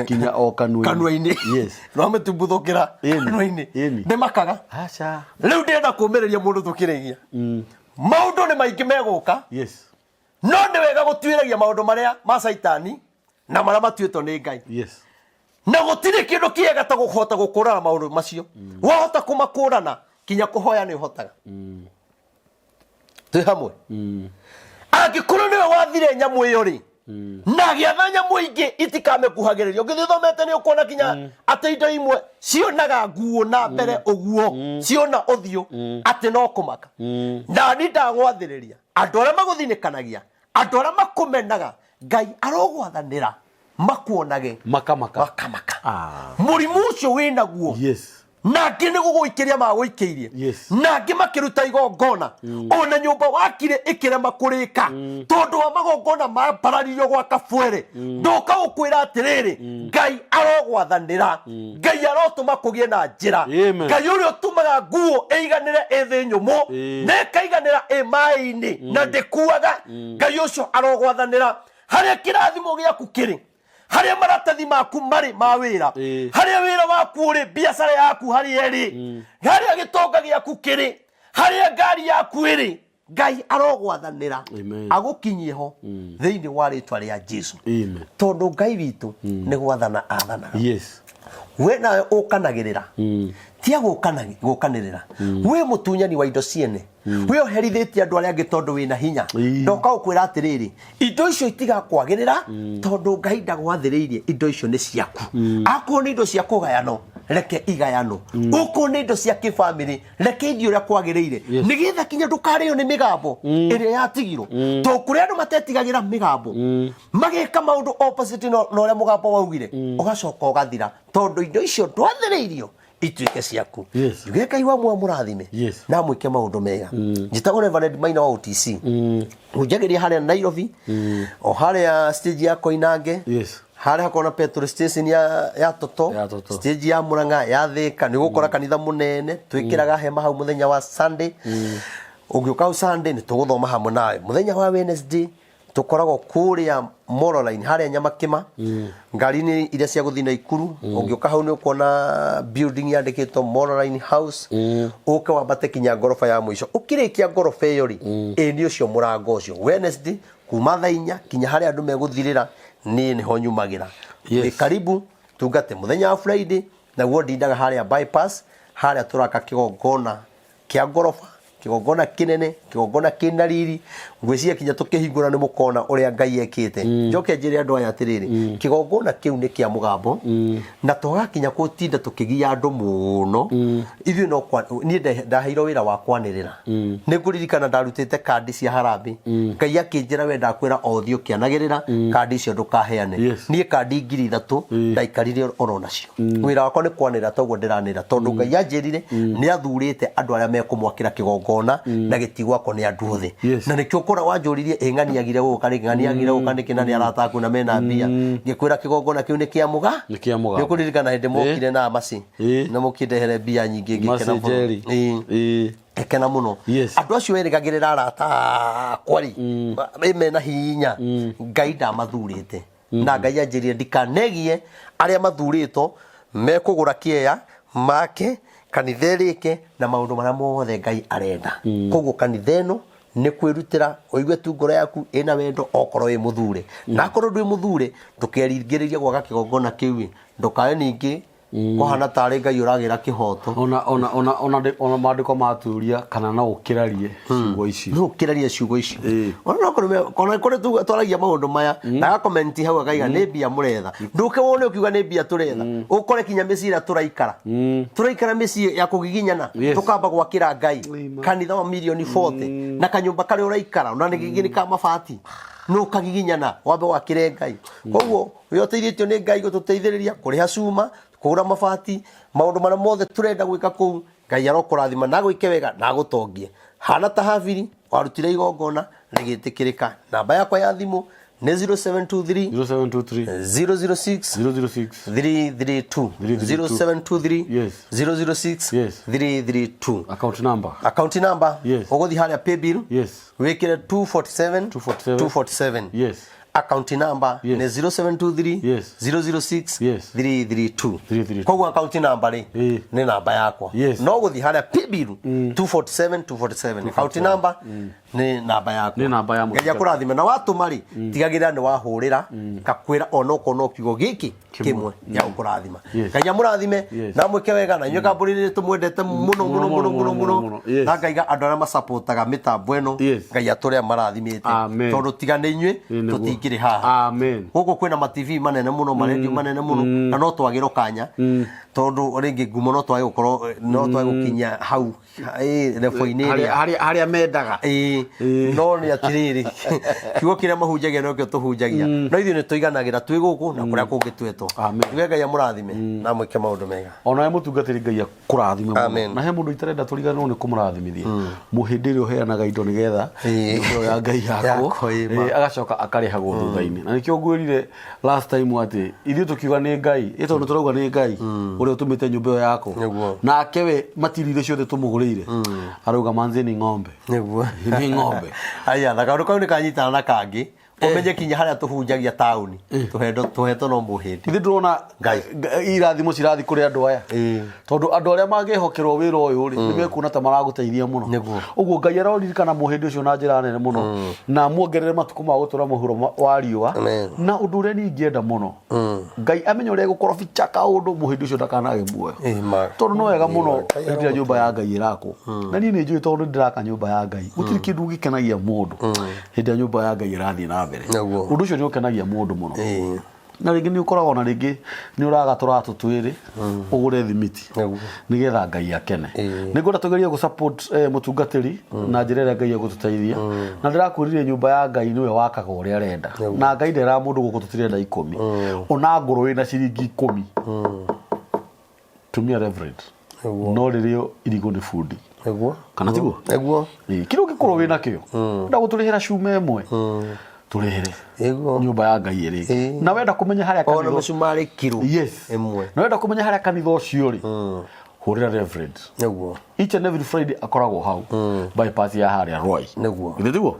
kinya o kanua-inĩ. Kanua-inĩ. Rwa mĩtumbuthũkĩra kanua-inĩ. Nĩ makaga. Aca. Rĩu ndĩrenda kũũmĩrĩria mũndũ tũkĩrĩgia, maũndũ nĩ maingĩ megũka, no nĩ wega gũtuĩragia maũndũ marĩa ma Caitani na marĩa matuĩtwo nĩ Ngai. Na gũtirĩ kĩndũ kĩega ta kũhota gũkũrana maũndũ macio. Wahota kũmakũrana, kinya kũhoya nĩ ũhotaga. Twĩ hamwe? Angĩkorwo nĩwe wathire nyamũ ĩyo rĩ, na agĩatha nyamũ ingĩ itikamĩkuhagĩrĩria, ũngĩthiĩ ũthomete nĩ ũkuona kinya atĩ indo imwe cionaga nguo na mbere ũguo, ciona ũthiũ atĩ no kũmaka. Na ni ndagwathĩrĩria andũ arĩa magũthinĩkanagia, andũ arĩa makũmenaga, Ngai arogwathanĩra makuonage makamaka. Makamaka. Ah. Mũrimũ ũcio wĩnaguo, na angĩ nĩ gũgũikĩria magũikĩirie, na angĩ makĩruta igongona, ona nyũmba wakire ĩkĩrema kũrĩka tondũ wa magongona mambararirio gwa kabwere. Ndoka gũkwĩra atĩrĩrĩ, Ngai arogwathanĩra, Ngai arotũma kũgĩe na njĩra. Amen. Ngai ũrĩa ũtũmaga nguo ĩiganĩre ĩ thĩ nyũmũ na ĩkaiganĩra ĩ maĩ-inĩ na ndĩkuaga, Ngai ũcio arogwathanĩra harĩa kĩrathimo gĩaku kĩrĩ, harĩa maratathi maku marĩ ma wĩra, harĩa wĩra waku ũrĩ, biacara yaku harĩa ĩrĩ, harĩa gĩtonga gĩaku kĩrĩ, harĩa ngari yaku ĩrĩ, Ngai arogwathanĩra. Amen. Agũkinyie ho thĩinĩ wa rĩtwa rĩa Jesu. Amen. Tondũ Ngai witũ nĩ gwathana athanaga. We nawe ũkanagĩrĩra, tia gũkanĩrĩra, wĩ mũtunyani wa indo ciene. We ũherithĩtie andũ arĩa angĩ tondũ wĩna hinya. Ĩĩ. Ndoka gũkwĩra atĩrĩrĩ, indo icio itigakwagĩrĩra tondũ Ngai ndagwathĩrĩirie, indo icio nĩ ciaku. Akorwo nĩ indo cia kũgayanwo, reke igayanwo. Okorwo nĩ indo cia kĩbamĩrĩ, reke ithiĩ ũrĩa kwagĩrĩire. Yes. Nĩgetha kinya ndũkarĩo nĩ mĩgambo ĩrĩa yatigirwo. Tondũ kũrĩ andũ matetigagĩra mĩgambo, mageka maũndũ opposite na ũrĩa mũgambo waugire, ũgacoka ũgathira tondũ indo icio ndwathĩrĩirio ituĩke ciaku. Yes. Njuge Ngai wa muoyo mũrathime Yes. na mwĩke maũndũ mega. Njĩtagwo Reverend Maina wa OTC. Hunjagĩria harĩa Nairobi, o harĩa stage ya Koinange. Yes. Harĩa hakoragwo na petrol station ya Toto, Ya Toto. stage ya Murang'a, ya Thika, nĩ ũgũkora kanitha mũnene. Twĩkĩraga hema hau mũthenya wa Sunday. Ũngĩũka hau Sunday nĩ tũgũthoma hamwe nawe. Mũthenya wa Wednesday tũkoragwo kũrĩa Moroline harĩa Nyamakĩma, ngari-inĩ iria cia gũthiĩ Naikuru. Ũngĩũka hau nĩ ũkuona building yandĩkĩtwo Moroline House. Ũke wambate kinya ngoroba ya mũico. Ũkĩrĩkia ngoroba ĩyo rĩ, ĩ nĩ ũcio mũrango ũcio. Wednesday kuma thaa 4 kinya harĩa andũ megũthirĩra, niĩ nĩho nyumagĩra. Yes. Wĩ karibu tungate. Mũthenya wa Friday naguo ndindaga harĩa bypass, harĩa tũraka kĩgongona kĩa ngoroba, kĩgongona kĩnene, kĩgongona kĩna riri. Ngwĩciria kinya tũkĩhingũra nĩ mũkona ũrĩa Ngai ekĩte. Njoke njĩre andũ aya atĩrĩrĩ, kĩgongona kĩu nĩ kĩa mũgambo, na twagakinya gũtinda tũkĩgia andũ mũno. Ithuĩ no kwa, niĩ ndaheirwo wĩra wa kwanĩrĩra. Nĩ ngũririkana ndarutĩte kandi cia harambĩ. Ngai akĩnjĩra we ndakwĩra o ũthiĩ ũkĩanagĩrĩra kandi icio ndũkaheane. Yes. Niĩ kandi 3000 ndaikarire oro nacio. Wĩra wakwa nĩ kwanĩrĩra toguo ndĩranĩrĩra, tondũ Ngai anjĩrire nĩ athurĩte andũ arĩa mekũmwakĩra kĩgongona na gĩtigwakwo nĩ andũ othe. Yes. Na nĩkĩo ũkora wanjũririe ĩ ng'ani agire gũka rĩngĩ, ng'ani agire gũka nĩkĩ na nĩ arata aku na mena mbia. Ngĩkwĩra kĩgongona kĩu nĩ kĩa mũga. Nĩ kĩa mũgambo. Nĩ ũkũririkana hĩndĩ mokire na Mercy Ĩĩ. na mũkĩndehere mbia nyingĩ ngĩkena Mercy mũno. Njeri. Ĩĩ. Ĩĩ. Ngĩkena mũno. Yes. Andũ acio werĩgagĩrĩra arata akwa rĩ, mena hinya, Ngai ndamathurĩte. Na Ngai anjĩrire ndikanegie arĩa mathurĩtwo mekũgũra kĩeya make kanitha ĩrĩke na maũndũ marĩa mothe Ngai arenda. Koguo kanitha ĩno nĩ kwĩrutĩra, ũigue tu ngoro yaku ĩna wendo okorwo wĩ mũthure. Na akorwo ndwĩ mũthure, ndũkeringĩrĩrie gwaka kĩgongona kĩu, ndũkae ningĩ kũhana tarĩ Ngai ũragĩra kĩhoto. Ona maandĩko maturia kana no ũkĩrarie ciugo icio. No ũkĩrarie ciugo icio. Ĩĩ. Ona no kũrĩ ona kũrĩ twaragia maũndũ maya, na agakomenti hau akaiga nĩ mbia mũretha. Ndũke wone ũkiuga nĩ mbia tũretha. Ũkore kinya mĩciĩ ĩrĩa tũraikara. Tũraikara mĩciĩ ya kũgiginyana. Yes. Tũkamba gwakĩra Ngai Ĩma. kanitha wa mirioni 40 na kanyũmba karĩa ũraikara ona nĩ nĩ ka mabati. No ũkagiginyana wambe wakĩre Ngai. Koguo ũrĩa ũteithĩtio nĩ Ngai gũtũteithĩrĩria kũrĩha cuma, kũgũra mabati, maũndũ marĩa mothe tũrenda gwĩka kũu, Ngai arokũrathima na agwĩke wega na agũtongie. Hana ta Habili warutire igongona rĩgĩtĩkĩrĩka. Namba yakwa ya thimũ nĩ 0723 0723 006 006 332. 332. 0723 Yes. 006 Yes. 332. Account number. Account number Yes. ũgũthiĩ harĩa paybill Yes. wĩkĩre 247 247. 247. Yes. Account number Yes. nĩ 0723 Yes. 006 Yes. 332. 332. Koguo account number rĩ Ĩĩ. nĩ namba yakwa. Yes. No gũthiĩ harĩa paybill 247 247. Account number nĩ namba yakwa. Nĩ namba ya Ngai mũtungata. akũrathime na watũma rĩ tigagĩrĩra nĩ wahũrĩra ngakwĩra onokorwo no kiugo gĩkĩ kĩmwe gĩa gũkũrathima. Yes. Ngai amũrathime Yes. na mwĩke wega na inyuĩ kambuni nĩ tũmwendete mũno mũno mũno mũno mũno mũno. Yes. na ngaiga andũ arĩa macapotaga mĩtambo ĩno Yes. Ngai atũre amarathimĩte Amen. tondũ tiga nĩ inyuĩ Ĩ, nĩguo. tũtingĩrĩ haha. Amen. Gũkũ kwĩna ma TV manene mũno, marendio manene mũno, na no twagĩrwo kanya tondũ rĩngĩ ngumo no twage gũkorwo no twage gũkinya hau level-inĩ Harĩa ĩrĩa harĩa mendaga. Ĩĩ, no nĩ atĩrĩrĩ, kiugo kĩrĩa mahunjagia nokĩo tũhunjagia, no ithuĩ nĩ tũiganagĩra twĩ gũkũ na kũrĩa kũngĩ twetwo. Amen. Njuge Ngai amũrathime na amwĩke maũndũ mega. Onawe mũtungatĩri Ngai akũrathime mũno. Amen. Na he mũndũ itarenda tũriganĩrwo nĩ kũmũrathimithia, mũhĩndĩ ĩrĩa ũheanaga indo nĩgetha Ĩĩ. nyũmba ĩyo ya Ngai yakwo, Yakwo, ĩĩ, ma. ĩĩ, agacoka akarĩhagwo thutha-inĩ. Na nĩkĩo ngwĩrire last time atĩ ithuĩ tũkiuga nĩ Ngai, ĩ tondũ tũrauga nĩ Ngai ũrĩa ũtũmĩte nyũmba ĩyo yakwo, Nĩguo. nake we material iria ciothe tũmũgũrĩire arauga manze ni ng'ombe. Nĩguo. Nĩ ng'ombe. Aya, na kaũndũ kau nĩ kanyitana na kangĩ. Ũmenye kinya harĩa tũhunjagia taũni tũhetwo no mũhĩndĩ. Ithe ndĩrona Ngai. Irathimo cirathi kũrĩ andũ aya. Tondũ andũ arĩa mangĩhokerwo wĩra ũyũ rĩ, nĩ mekuona ta maragũteithia mũno. Ũguo Ngai aroririkana mũhĩndĩ ũcio na njĩra nene mũno na amuongerere matukũ ma gũtũra mũhuro wa riũa. Amen. Na ũndũ ũrĩa niĩ ingĩenda mũno, Ngai amenye ũrĩa egũkorobicha kaũndũ mũhĩndĩ ũcio ndakanage muoyo. Ĩĩ, ma. Tondũ no wega mũno Ngai hĩndĩ ĩrĩa nyũmba ya Ngai ĩrakwo. Na niĩ nĩ njũĩ tondũ nĩ ndĩraka nyũmba ya Ngai, gũtirĩ kĩndũ gĩkenagia mũndũ hĩndĩ ĩrĩa nyũmba ya Ngai ĩrathiĩ na mbere. Ũndũ ũcio nĩ ũkenagia mũndũ mũno. Na rĩngĩ nĩ ũkoragwo na rĩngĩ nĩ ũraga tũratũ twĩrĩ ũgũre thimiti nĩgetha Ngai akene. Nĩ ngwenda tũgerie gũ support mũtungatĩri na njĩra ĩrĩa Ngai egũtũteithia. Na ndĩrakwĩrire nyũmba ya Ngai nĩwe wakaga ũrĩa arenda. Na Ngai nderaga mũndũ gũkũ tũtirenda 10. Ona ngũrũ wĩna ciringi 10. Tumia reverend. No rĩrĩo irigũ nĩ bundi. Kana tiguo? Nĩguo. Ĩĩ, kĩrĩa ũngĩkorwo wĩna kĩo. Wenda gũtũrĩhĩra cuma ĩmwe. Tũrĩhĩre. Nyũmba ya Ngai ĩrĩ. Na wenda kũmenya harĩa Ona kanitha mĩcumarĩ kiro Yes. ĩmwe. Na wenda kũmenya harĩa kanitha ũcio rĩ. Hũrĩra reverend. Each and every Friday akoragwo hau. Bypass ya harĩa Roy. Githĩ tiguo?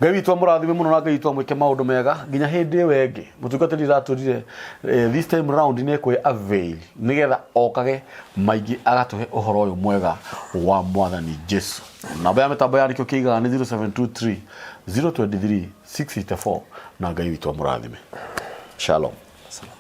Ngai witũ amũrathime mũno na Ngai witũ amwĩke maũndũ mega nginya hĩndĩ ĩyo ĩngĩ. Mũtungatĩri ndatwĩrire this time round nĩ ekũhe avail nĩgetha okage maingĩ agatũhe ũhoro ũyũ mwega wa Mwathani Jesu. Namba ya mĩtambo ya nĩkĩo kĩigaga nĩ 0723 023 684 na Ngai witũ amũrathime. Shalom. Shalom.